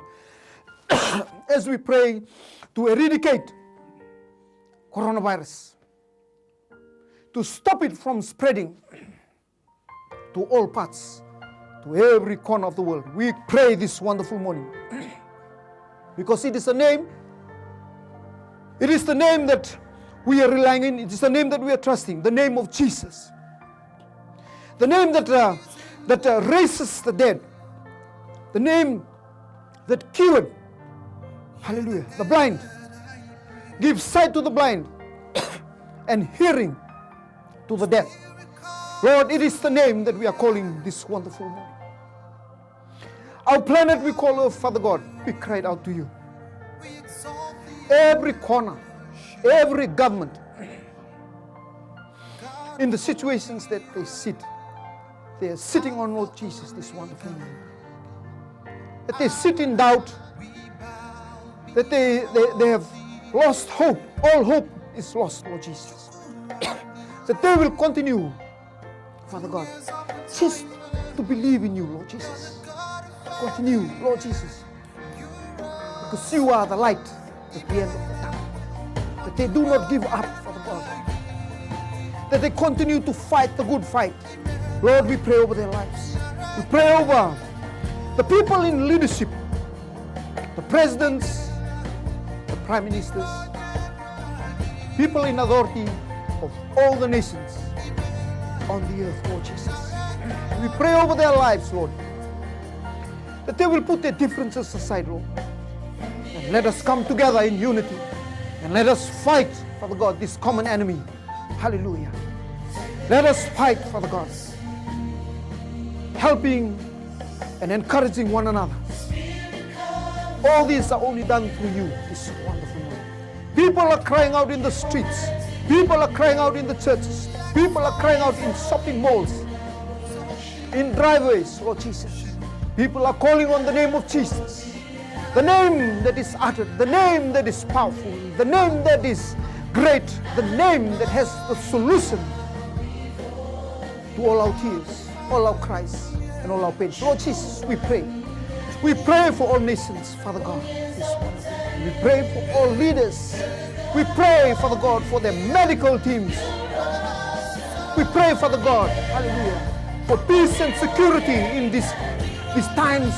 as we pray to eradicate coronavirus, to stop it from spreading to all parts, to every corner of the world. We pray this wonderful morning because it is a name, it is the name that we are relying in, it is the name that we are trusting, the name of Jesus. The name that, uh, that uh, raises the dead, the name that cured, hallelujah, the blind, gives sight to the blind, and hearing to the deaf. Lord, it is the name that we are calling this wonderful morning. Our planet we call, oh Father God, we cried out to you. Every corner, every government, in the situations that they sit, they are sitting on, Lord Jesus, this wonderful morning. That they sit in doubt, that they, they, they have lost hope. All hope is lost, Lord Jesus. That they will continue, Father God, just to believe in you, Lord Jesus. Continue, Lord Jesus, because you are the light at the end of the tunnel. That they do not give up, Father God. That they continue to fight the good fight. Lord, we pray over their lives. We pray over the people in leadership, the presidents, the prime ministers, people in authority of all the nations on the earth, Lord Jesus. We pray over their lives, Lord, that they will put their differences aside, Lord, and let us come together in unity and let us fight, Father God, this common enemy. Hallelujah. Let us fight, Father God, helping and encouraging one another. All these are only done through you, this wonderful moment. People are crying out in the streets. People are crying out in the churches. People are crying out in shopping malls, in driveways, Lord Jesus. People are calling on the name of Jesus. The name that is uttered, the name that is powerful, the name that is great, the name that has the solution to all our tears, all our cries, and all our pains. Lord Jesus, we pray. We pray for all nations, Father God. This wonderful. We pray for all leaders. We pray, Father God, for the medical teams. We pray, Father God, hallelujah, for peace and security in this, these times,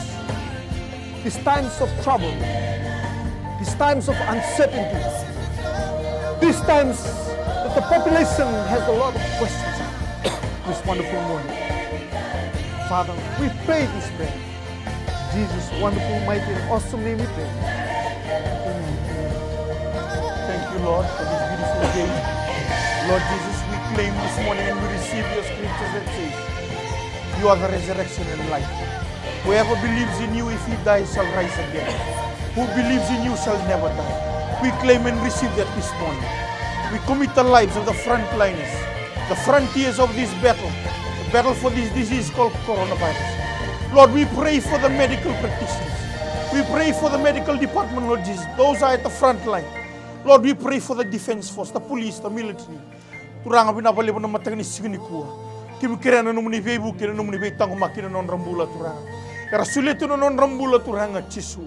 these times of trouble, these times of uncertainty, these times that the population has a lot of questions. This wonderful morning, Father, we pray this prayer. Jesus' wonderful, mighty, and awesome name we pray. Amen. Thank you, Lord, for this beautiful day. Lord Jesus, we claim this morning and we receive your scriptures that says, "You are the resurrection and life. Whoever believes in you, if he dies, shall rise again. Who believes in you shall never die." We claim and receive that this morning. We commit the lives of the frontliners, the frontiers of this battle, the battle for this disease called coronavirus. Lord, we pray for the medical practitioners. We pray for the medical department, Lord Jesus. Those are at the front line. Lord, we pray for the defense force, the police, the military. Turaga, vinaka vakalevu na mataka ni siga nikua. Keimami kerea na nomuni veivuke, na nomuni veitaqomaki na nodra bula, Turaga. Era solia tu na nodra bula, Turaga Jisu.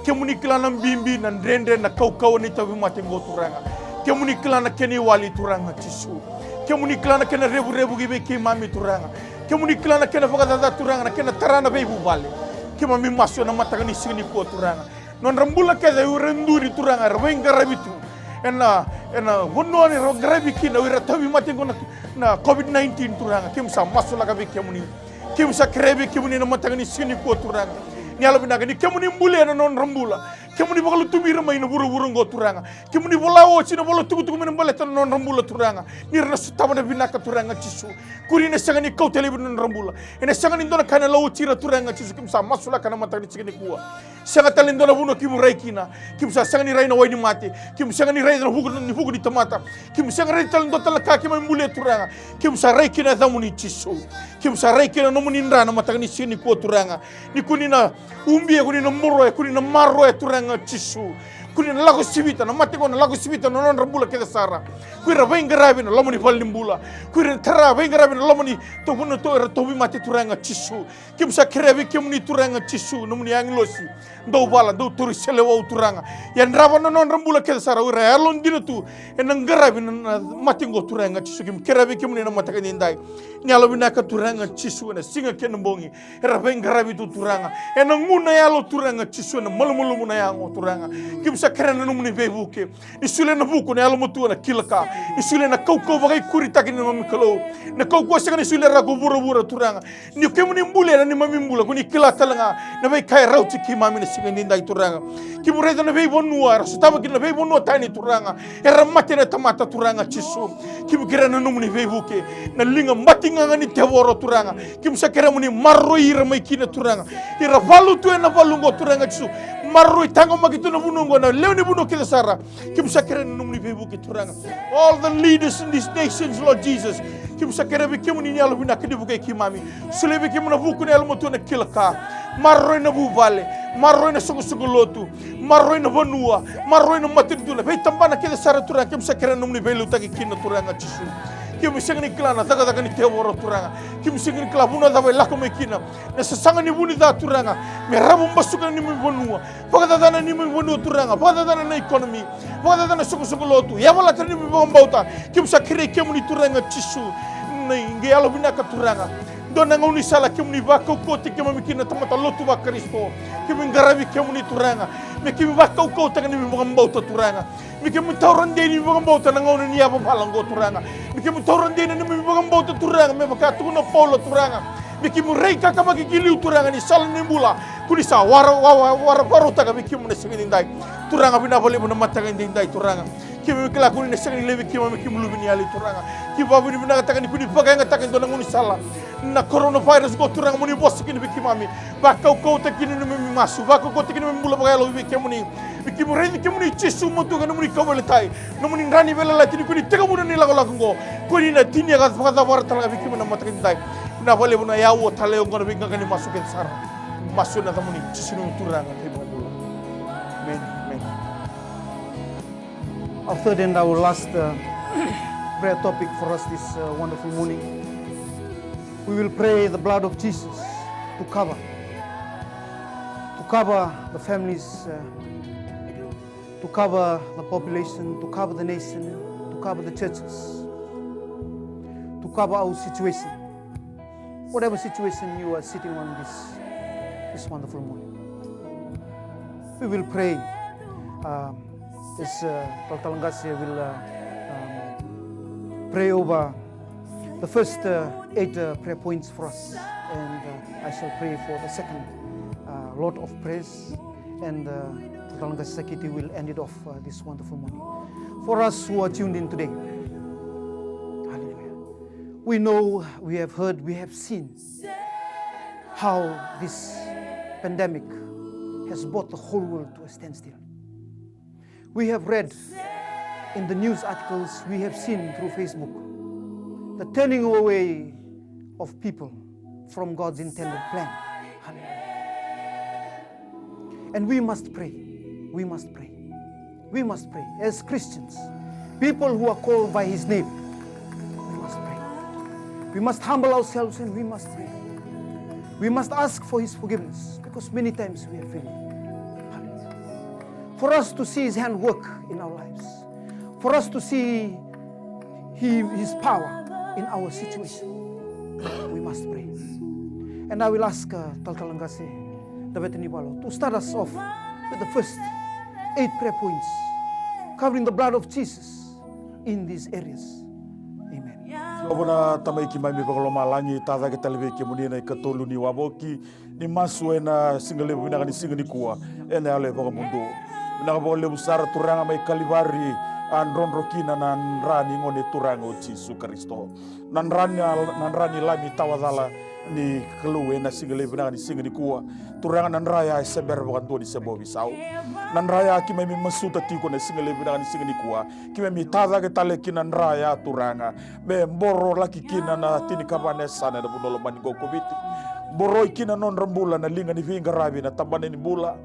Kemuni kila na bibi, na dredre, na kaukauwa ni tauvimate qo, Turaga. Kemuni kila na kena iwali, Turaga Jisu. Kemuni kila na kena revurevu ki vei keimami, Turaga. Kemuni kila na kena vakacaca, Turaga, na kena tara na veivuvale. Keimami masu ena mataka ni siga nikua, Turaga. Nodra bula kece o ira e duri, Turaga, era veiqaravi tu ena, ena vanua ni ra qaravi kina o ira tauvimate qo na, na COVID nineteen, Turaga. Keimami sa masulaka vei kemuni. Keimami sa kerea vei kemuni na mataka ni siga nikua, Turaga. Ni yalovinaka ni kemuni bulia na nodra bula. Kemuni vakalutuvi ira mai na vuravura oqo, Turaga. Kemuni vola oti na vola tukutuku me na baleta na nodra bula, Turaga. Ni ra na sotava na vinaka, Turaga Jisu. Kuri na sega ni kauta laivi na nodra bula. Ena sega ni dua na ka ena lau oti ira, Turaga Jisu. Keimami sa masulaka na mataka ni siga nikua. Sega tale ni dua na vanua keimami rai kina. Keimami sa sega ni rai na wai ni mate. Keimami sega ni rai na vuku, ni vuku ni tamata. Keimami sega ni rai tale ni dua tale na ka keimami bulia, Turaga. Keimami sa rai kina na yacamuni, Jisu. Keimami sa rai kina na nomuni dra na mataka ni siga nikua, Turaga. Ni koni na ubia, koni na moroya, koni na maroya, Turaga Jisu. Koni na lako sivita, na mate qo na lako sivita na nodra bula kece sara. Ko ira veiqaravi ena loma ni valenibula. Ko ira na tara, veiqaravi ena loma ni tau, na tau, era tauvimate, Turaga Jisu. Keimami sa kerea vei kemuni, Turaga Jisu, nomuni agilosi. Dau vala, dau tauri seleiwau, Turaga. Yadrava na nodra bula kece sara, o ira yalodina tu ena qaravi na, na mate qo, Turaga Jisu. Keimami kerea vei kemuni na mataka edaidai. Ni yalovinaka, Turaga Jisu, ena siga kei na bogi. Era veiqaravi tu, Turaga. Ena gu na yalo, Turaga Jisu, ena malumalumu na yago, Turaga. Keimami sa kerea na nomuni veivuke. Ni solia na vuku, na yalomatua, na kila ka. Ni solia na kaukauwa vakaikuritaki ni neimami Kalou. Na kaukauwa sega ni solia rawa ko vuravura, Turaga. Ni kemuni bulia na neimami bula, ko ni kila tale ga na veika e rauti keimami na siga edaidai, Turaga. Keimami raica na veivanua era sotava kina, na veivanua tani, Turaga. Era mate na tamata, Turaga Jisu. Keimami kerea na nomuni veivuke. Na liga batigaga ni tevoro, Turaga. Keimami sa kerea mo ni maroroi ira mai kina, Turaga. Ira valu tu ena valu oqo, Turaga Jisu. Maroroi, taqomaki tu na vanua oqo, na lewe ni vanua kece sara. Keimami sa kerea na nomuni veivuke, Turaga. All the leaders in these nations, Lord Jesus. Keimami sa kerea vei kemuni na yalovinaka ni vukei keimami. Solia vei kemuni na vuku, na yalomatua, na kila ka. Maroroi na vuvale. Maroroi na soqosoqo lotu. Maroroi na vanua. Maroroi na matanitu, na veitabana kece sara, Turaga. Keimami sa kerea na nomuni veiliutaki kina, Turaga Jisu. Keimami sega ni kila na cakacaka ni tevoro, Turaga. Keimami sega ni kila vanua cava e lako mai kina na sasaga ni vu ni ca, Turaga. Me ravu basuka na neimami vanua. Vakacacana na neimami vanua, Turaga. Vakacacana na economy. Vakacacana na soqosoqo lotu. Yavalata na neimami vakabauta. Keimami sa kerei kemuni, Turaga Jisu. Na qai yalovinaka, Turaga. Dua na gaunisala keimami vakaukauwataki keimami kina na tamata lotu vaKarisito. Keimami qaravi kemuni, Turaga. Me keimami vakaukauwataka na neimami vakabauta, Turaga. Me keimami taura dei na neimami vakabauta na gauna ni yavavala oqo, Turaga. Me keimami taura dei na neimami vakabauta, Turaga. Me vaka tukuna o Paula, Turaga. Me keimami rai kakavaki ki liu, Turaga, ni sala ni bula. Ko ni sa wara, wa, wa, wara, vakarautaka vei keimami na siga edaidai. Turaga, vinaka vakalevu na mataka edaidai, Turaga. Keimami kila ko ni na sega ni laivi keimami, keimami luve ni yali Turaga. Keimami vakavinavinakataka ni ko ni vakayagataka e dua na gaunisala na coronavirus qo Turaga, mo ni vosa kina vei keimami. Vakaukauwataki kina na neimami masu, vakaukauwataki kina neimami bula vakayalo vei kemuni. Vei keimami raici kemuni Jisu, matua, nomuni kauveilatai, nomuni dra ni veiyalayalati ni ko ni tekivuna na ilakolako qo. Ko ni na tinia ka vakacavara tale ga vei keimami na mataka ni dai. Na vakalevu na yaua tale oqo na veiqaqa ni masu kece sara. Masu ena yacamuni Jisu, nomu Turaga kei vakabula. Amen. Amen. Our third and our last uh, prayer topic for us this uh, wonderful morning. We will pray the blood of Jesus to cover, to cover the families, uh, to cover the population, to cover the nation, to cover the churches, to cover our situation. Whatever situation you are sitting on this, this wonderful morning, we will pray. Um, this uh, Talatala Qase will uh, um, pray over the first uh, eight uh, prayer points for us, and uh, I shall pray for the second uh, lot of prayers, and uh, Talatala Qase Sakiti will end it off uh, this wonderful morning. For us who are tuned in today, hallelujah. We know, we have heard, we have seen how this pandemic has brought the whole world to a standstill. We have read in the news articles, we have seen through Facebook the turning away of people from God's intended plan. Hallelujah. And we must pray. We must pray. We must pray as Christians, people who are called by His name. We must pray. We must humble ourselves and we must pray. We must ask for His forgiveness because many times we have failed. Hallelujah. For us to see His hand work in our lives, for us to see he, His power in our situation, we must pray. And I will ask uh, Talatala Qase Davete Nivalo to start us off with the first eight prayer points covering the blood of Jesus in these areas. Amen. Jiova na Tamai keimami vakalomalagi, tacake tale vei kemuni na ikatolu ni wavoki ni masu ena siga levu vinaka ni siga nikua ena yalo e vakamudu. Vinaka vakalevu sara Turaga mai Kalivari, a drodro kina na dra ni gone Turaga o Jisu Karisito. Na dra ni, na dra ni Lami tawa cala ni Kalou ena siga levu vinaka ni siga nikua. Turaga, na dra ya e sebera vakadua ni se bau veisau. Na dra ya keimami masuta tiko na siga levu vinaka ni siga nikua. Keimami tacake tale ki na dra ya Turaga, me boro laki kina na tinikava na yasana ena vanua lomani qo ko Viti. Boroi kina nodra bula na liga ni veiqaravi, na tabana ni bula,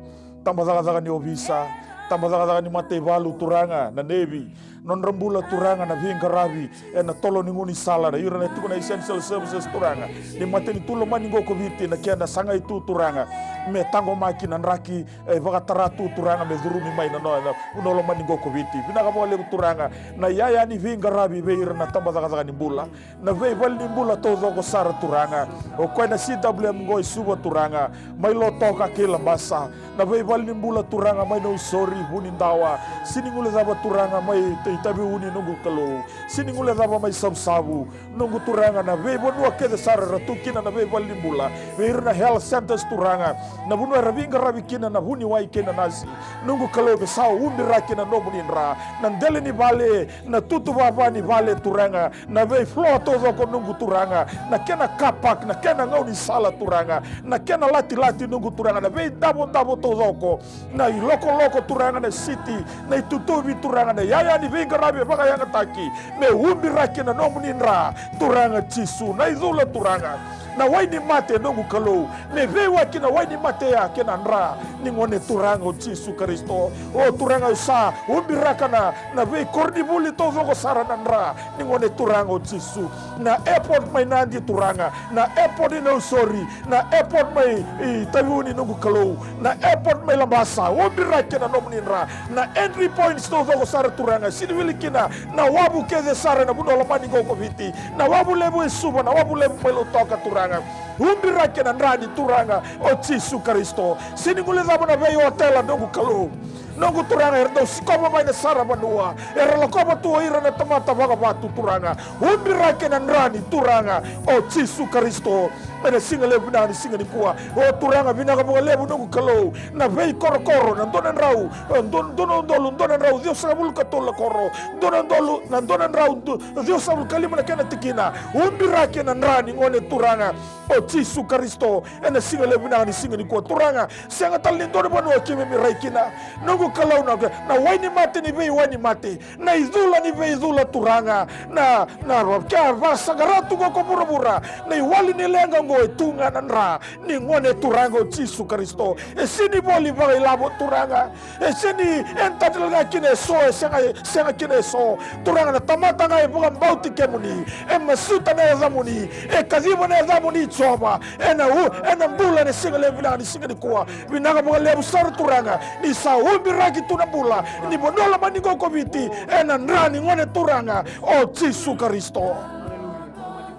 tabacakacaka ni ovisa, tabacakacaka ni mataivalu Turaga, na nevi, nodra bula Turaga na veiqaravi ena tolo ni gaunisala, na ira na tiko na essential services Turaga, ni matanitu lomani qo ko Viti, na kena sagai tu Turaga me taqomaki na draki e vakatara tu Turaga me curumi mai na nona vanua lomani qo ko Viti. Vinaka vakalevu Turaga na iyaya ni veiqaravi vei ira na tabacakacaka ni bula, na veivale ni bula taucoko sara Turaga. O koya na C W M qo e Suva Turaga, mai Lautoka kei Labasa, na veivale ni bula Turaga mai Nausori, Vunidawa, sini guilecava Turaga mai Itaviuni noqu Kalou, sini guilecava mai Savusavu, noqu Turaga, na veivanua kece sara era tu kina na veivale ni bula, vei ira na health centers Turaga, na vanua era veiqaravi kina na vuniwai kei na nasi. Noqu Kalou, me sa ubiraki na nomuni dra, na dela ni vale, na tutu vava ni vale Turaga, na veifloa taucoko noqu Turaga, na kena car park, na kena gaunisala Turaga, na kena latilati noqu Turaga, na veidavodavo taucoko, na ilokoloko Turaga, na siti, na itutuvi Turaga, na iyaya ni veiqaravi e vakayagataki, me ubiraki na nomuni dra Turaga Jisu. Na icula Turaga, na wai ni mate noqu Kalou, me veiwaki na wai ni mate ya kei na dra ni gone Turaga o Jisu Karisito. O Turaga, au sa ubiraka na, na veikoronivuli taucoko sara na dra ni gone Turaga o Jisu. Na airport mai Nadi Turaga, na airport i Nausori, na airport mai Itaviuni noqu Kalou, na airport mai Labasa, ubiraki na nomuni dra. Na entry points taucoko sara Turaga, sini wili kina na wavu kece sara ena vanua lomani qo ko Viti, na wavu levu e Suva, na wavu levu mai Lautoka Turaga, ubiraki na dra ni Turaga o Jisu Karisito. Sini guilecava na veiotela noqu Kalou, noqu Turaga, era dau sikova mai na saravanua, era lakova tu o ira na tamata vakavatu Turaga, ubiraki na dra ni Turaga o Jisu Karisito. Ena siga levu vinaka ni siga nikua, o Turaga, vinaka vakalevu noqu Kalou, na veikorokoro, na dua na drau, e, dua, dua na udolu dua na drau ciwasagavulu ka tolu na koro, dua na udolu, na dua na drau, du-, ciwasagavulu ka lima na kena tikina. Ubiraki ena dra ni Gone Turaga o Jisu Karisito ena siga levu vinaka ni siga nikua, Turaga. Sega tale ni dua na vanua keimami rai kina, noqu Kalou, na, na wainimate ni veiwainimate, na icula ni veicula, Turaga, na, na, ke a vakasaqara tu qo ko vuravura na iwali ni leqa oqo, e tu ga na dra ni Gone Turaga o Jisu Karisito. E sega ni voli vakailavo, Turaga. E sega ni entitle ga kina eso, e sega, sega kina eso. Turaga, na tamata ga e vakabauti kemuni, e masuta na yacamuni, e kaciva na yacamuni, Jiova, ena u-, ena bula ena siga levu vinaka ni siga nikua. Vinaka vakalevu sara, Turaga, ni sa ubiraki tu na bula ni vanua lomani qo ko Viti ena dra ni Gone Turaga o Jisu Karisito.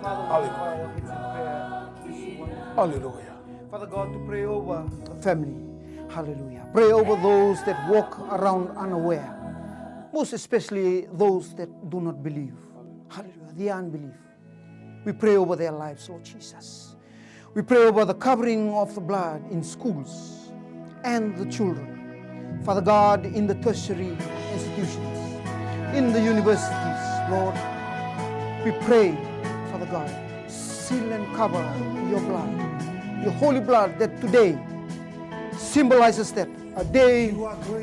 Hallelujah. Hallelujah. Father God, to pray over the family. Hallelujah. Pray over those that walk around unaware, most especially those that do not believe. Hallelujah. The unbelief. We pray over their lives, Lord Jesus. We pray over the covering of the blood in schools and the children. Father God, in the tertiary institutions, in the universities, Lord, we pray, Father God, seal and cover your blood, your holy blood that today symbolizes that a day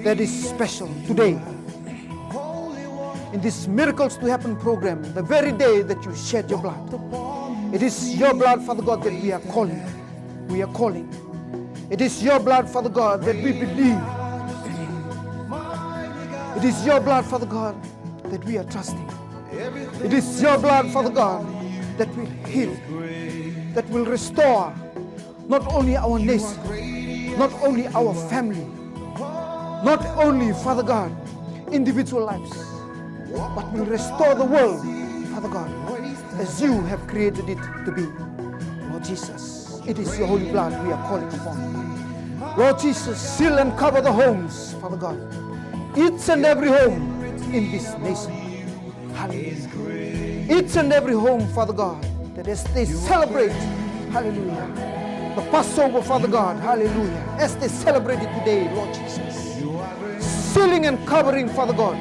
that is special today. In these Miracles to Happen program, the very day that you shed your blood, it is your blood, Father God, that we are calling. We are calling. It is your blood, Father God, that we believe. It is your blood, Father God, that we are trusting. It is your blood, Father God, that will heal, that will restore not only our nation, not only our family, not only, Father God, individual lives, but will restore the world, Father God, as you have created it to be. Lord Jesus, it is your holy blood we are calling upon. Lord Jesus, seal and cover the homes, Father God, each and every home in this nation. Hallelujah. Each and every home, Father God, that as they celebrate, hallelujah, the Passover, Father God, hallelujah, as they celebrate it today, Lord Jesus, sealing and covering, Father God,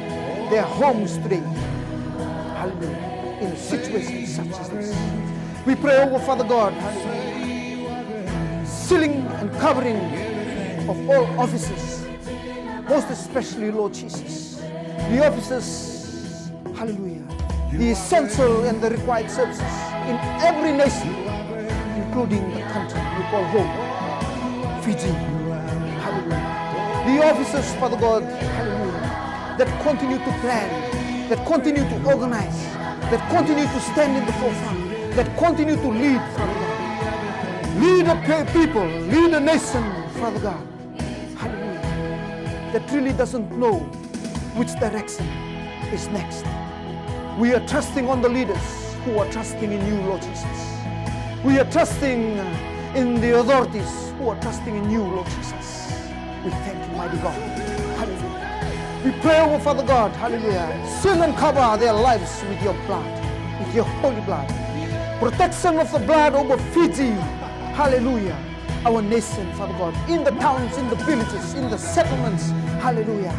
their homes today. Hallelujah. In a situation such as this, we pray over, Father God, hallelujah, sealing and covering of all offices, most especially, Lord Jesus, the offices, hallelujah, the essential and the required services in every nation, including the country we call home, Fiji. Hallelujah. The offices, Father God, hallelujah, that continue to plan, that continue to organize, that continue to stand in the forefront, that continue to lead, Father God. Lead a pe-, people, lead a nation, Father God. Hallelujah. That really doesn't know which direction is next. We are trusting on the leaders who are trusting in you, Lord Jesus. We are trusting in the authorities who are trusting in you, Lord Jesus. We thank you, mighty God. Hallelujah. We pray over, Father God, hallelujah, seal and cover their lives with your blood, with your holy blood. Protection of the blood over Fiji. Hallelujah. Our nation, Father God, in the towns, in the villages, in the settlements. Hallelujah.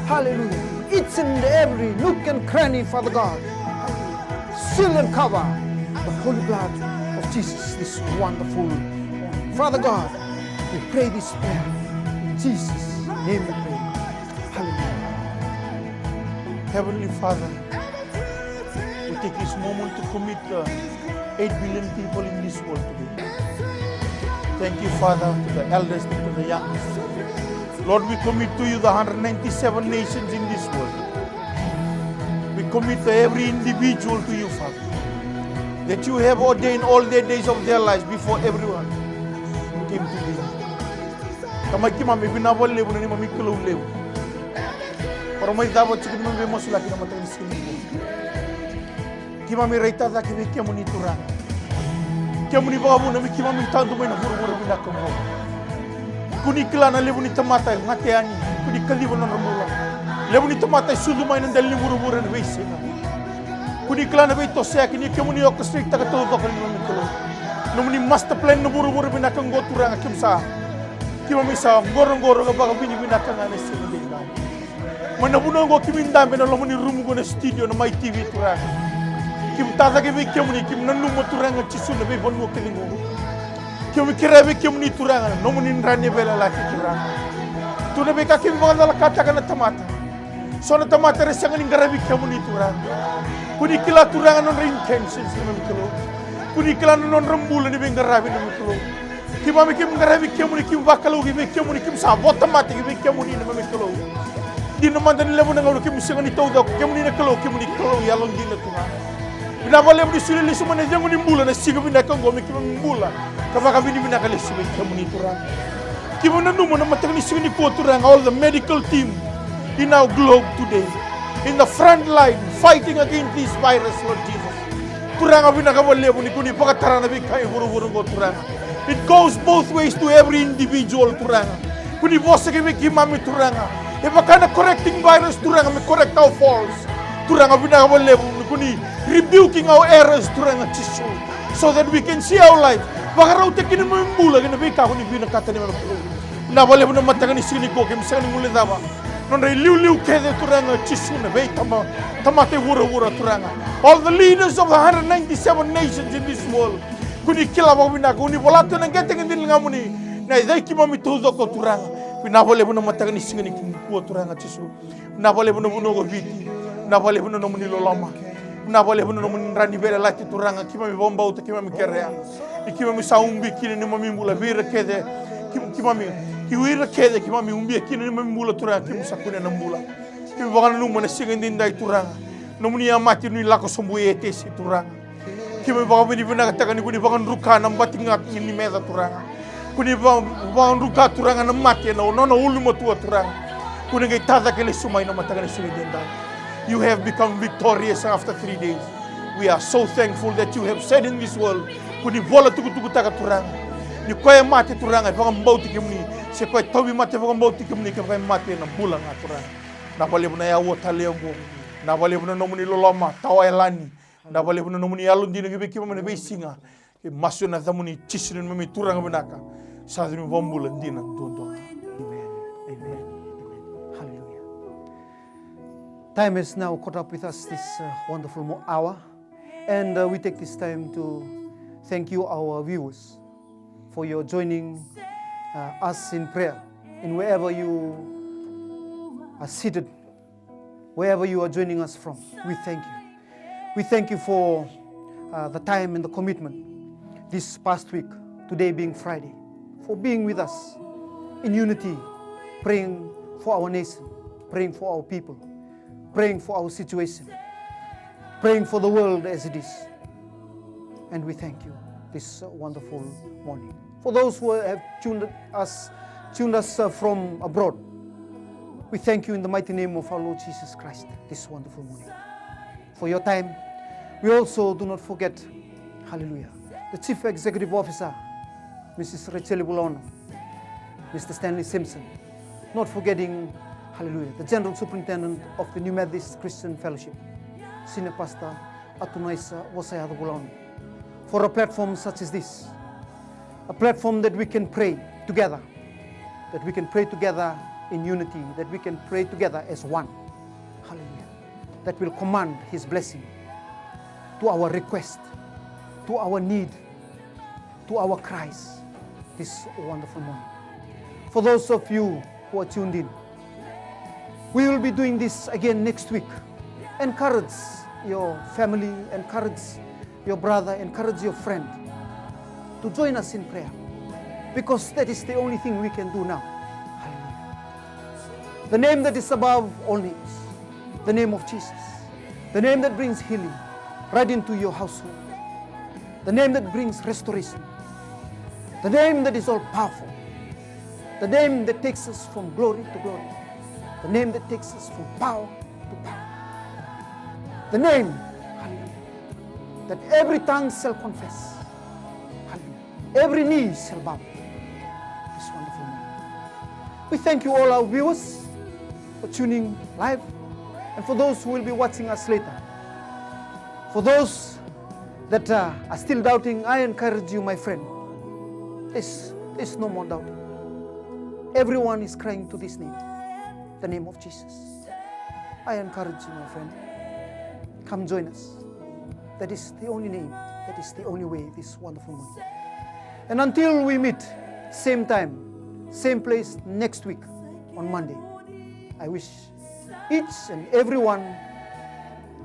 Hallelujah. Each and every nook and cranny, Father God. Hallelujah. Seal and cover the holy blood of Jesus, this wonderful. Father God, we pray this prayer. In Jesus' name we pray. Hallelujah. Heavenly Father, we take this moment to commit the eight billion people in this world today. Thank you, Father, to the eldest and to the youngest. Lord, we commit to you the hundred ninety-seven nations in this world. We commit every individual to you, Father, that you have ordained all their days of their lives before everyone came to be. Tamai keimami, vinaka vakalevu na neimami Kalou levu. Ko ra mai cava tiko ni mai veimasulaki na mataka ni siga nikua. Keimami raitaka cake vei kemuni Turaga. Kemuni vakavuna me keimami tadu mai na vuravura vinaka oqo. Ko ni kila na levu ni tamata e gata yani, ko ni kaciva na nodra bula. Levu ni tamata e sucu mai na dela ni vuravura ena veisiga. Ko ni kila na veitosoyaki ni kemuni orchestrate-taka taucoko na neimami Kalou. Nomuni master plan na vuravura vinaka oqo Turaga, keimami sa, keimami sa qoroqoro ka vakavinavinaka ga na siga edaidai. Mai na vanua oqo keimami dabe ena loma ni rumu oqo, na studio na Mai T V Turaga. Keimami tacake vei kemuni, keimami nanuma Turaga Jisu na veivanua kece oqo. Keimami kerea vei kemuni Turaga na nomuni dra ni veiyalayalati Turaga. Tu na veika keimami vakacalakataka na tamata. So na tamata era sega ni qaravi kemuni Turaga. Ko ni kila Turaga na nodra intentions neimami Kalou. Ko ni kila na nodra bula ni veiqaravi neimami Kalou. Keimami keimami qaravi kemuni, keimami vakalougatataki vei kemuni, keimami sa votamata ki vei kemuni neimami Kalou. Dina mada ni levu na gauna keimami sega ni taucoko, kemuni na Kalou, kemuni Kalou yalodina Turaga. Vinaka vakalevu ni solia lesu mai na icegu ni bula na siga vinaka oqo me keimami bula ka vakavinavinaka lesu vei kemuni Turaga. Keimami nanuma na mataka ni siga nikua Turaga, all the medical team in our globe today, in the front line fighting against this virus, Lord Jesus. Turaga vinaka vakalevu ni ko ni vakatara na veika e vuravura oqo Turaga. It goes both ways to every individual Turaga. Ko ni vosa ki vei keimami Turaga. E vaka na correcting virus Turaga me correct our faults. Turaga vinaka vakalevu ni ko ni rebuking our errors Turaga Jisu. So that we can see our life. Vakarautaki neimami bula kei na veika ko ni vinakata neimami Kalou. Vinaka vakalevu na mataka ni siga nikua keimami sega ni guilecava. Nodra iliuliu kece Turaga Jisu na veitama, tamata e vuravura Turaga. All the leaders of the hundred ninety-seven nations in this world. Ko ni kila vakavinaka, ko ni vola tu ena qete ni ligamuni. Na icai keimami taucoko Turaga. Vinaka vakalevu na mataka ni siga nikua Turaga Jisu. Vinaka vakalevu na vanua ko Viti. Vinaka vakalevu na nomuni loloma. Vinaka vakalevu na nomuni dra ni veiyalayalati Turaga, keimami vakabauta, keimami kerea. Ni keimami sa ubi kina neimami bula vei ira kece. Keim-, keimami, ki ira kece keimami ubia kina neimami bula Turaga, keimami sa kunea na bula. Keimami vakananuma na siga edaidai Turaga. Nomuni a mate ni lako sobu e tesi Turaga. Keimami vakavinavinakataka ni ko ni vakadruka na bati ga ni meca Turaga. Ko ni va-, vakadruka Turaga na mate ena nona ulumatua Turaga. Ko ni qai tacake lesu mai na mataka ni siga edaidai. You have become victorious after three days. We are so thankful that you have said in this world. Ko ni vola tukutukutaka Turaga. Ni koya e mate Turaga, e vakabauti kemuni. Se koya e tauvimate, e vakabauti kemuni, kevaka e mate ena bula ga Turaga. Vinaka vakalevu na yaua talei oqo. Vinaka vakalevu na nomuni loloma tawayalani. Vinaka vakalevu na nomuni yalodina ki vei keimami ena veisiga. Keimami masu ena yacamuni Jisu na neimami Turaga vinaka. Sa yaca ni iVakabula dina duadua ga. Amen. Amen. Amen. Hallelujah. Time has now caught up with us this, uh, wonderful mo-, hour. And, uh, we take this time to thank you, our viewers, for your joining, uh, us in prayer in wherever you are seated. Wherever you are joining us from, we thank you. We thank you for, uh, the time and the commitment this past week, today being Friday, for being with us in unity, praying for our nation, praying for our people, praying for our situation, praying for the world as it is. And we thank you this, uh, wonderful morning. For those who have tuned us, tuned us, uh, from abroad, we thank you in the mighty name of our Lord Jesus Christ this wonderful morning for your time. We also do not forget, hallelujah, the Chief Executive Officer, Missus Rachel Bulaono, Mister Stanley Simpson, not forgetting, hallelujah, the General Superintendent of the New Methodist Christian Fellowship, Senior Pastor Atunaisa Vosayaco Bulaono, for a platform such as this, a platform that we can pray together, that we can pray together in unity, that we can pray together as one. Hallelujah. That will command His blessing to our request, to our need, to our cries this wonderful morning. For those of you who are tuned in, we will be doing this again next week. Encourage your family, encourage your brother, encourage your friend to join us in prayer, because that is the only thing we can do now. Hallelujah. The name that is above all names, the name of Jesus, the name that brings healing right into your household, the name that brings restoration, the name that is all powerful, the name that takes us from glory to glory, the name that takes us from power to power, the name, hallelujah, that every tongue shall confess, hallelujah, every knee shall bow. This wonderful name. We thank you, all our viewers, for tuning live, and for those who will be watching us later. For those that uh, are still doubting, I encourage you, my friend. There's, there's no more doubting. Everyone is crying to this name, the name of Jesus. I encourage you, my friend. Come join us. That is the only name, that is the only way this wonderful morning. And until we meet, same time, same place next week on Monday, I wish each and everyone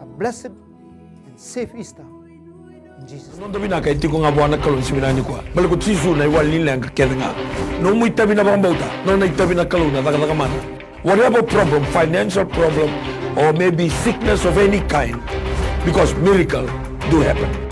a blessed and safe Easter in Jesus' name. Noda vinaka e tiko ga vua na Kalou ni siga vinaka nikua. Baleta ko Jisu na iwali ni leqa kece ga. Nomu itavi na vakabauta, nona itavi na Kalou na cakacaka mana. Whatever problem, financial problem, or maybe sickness of any kind, because miracle do happen.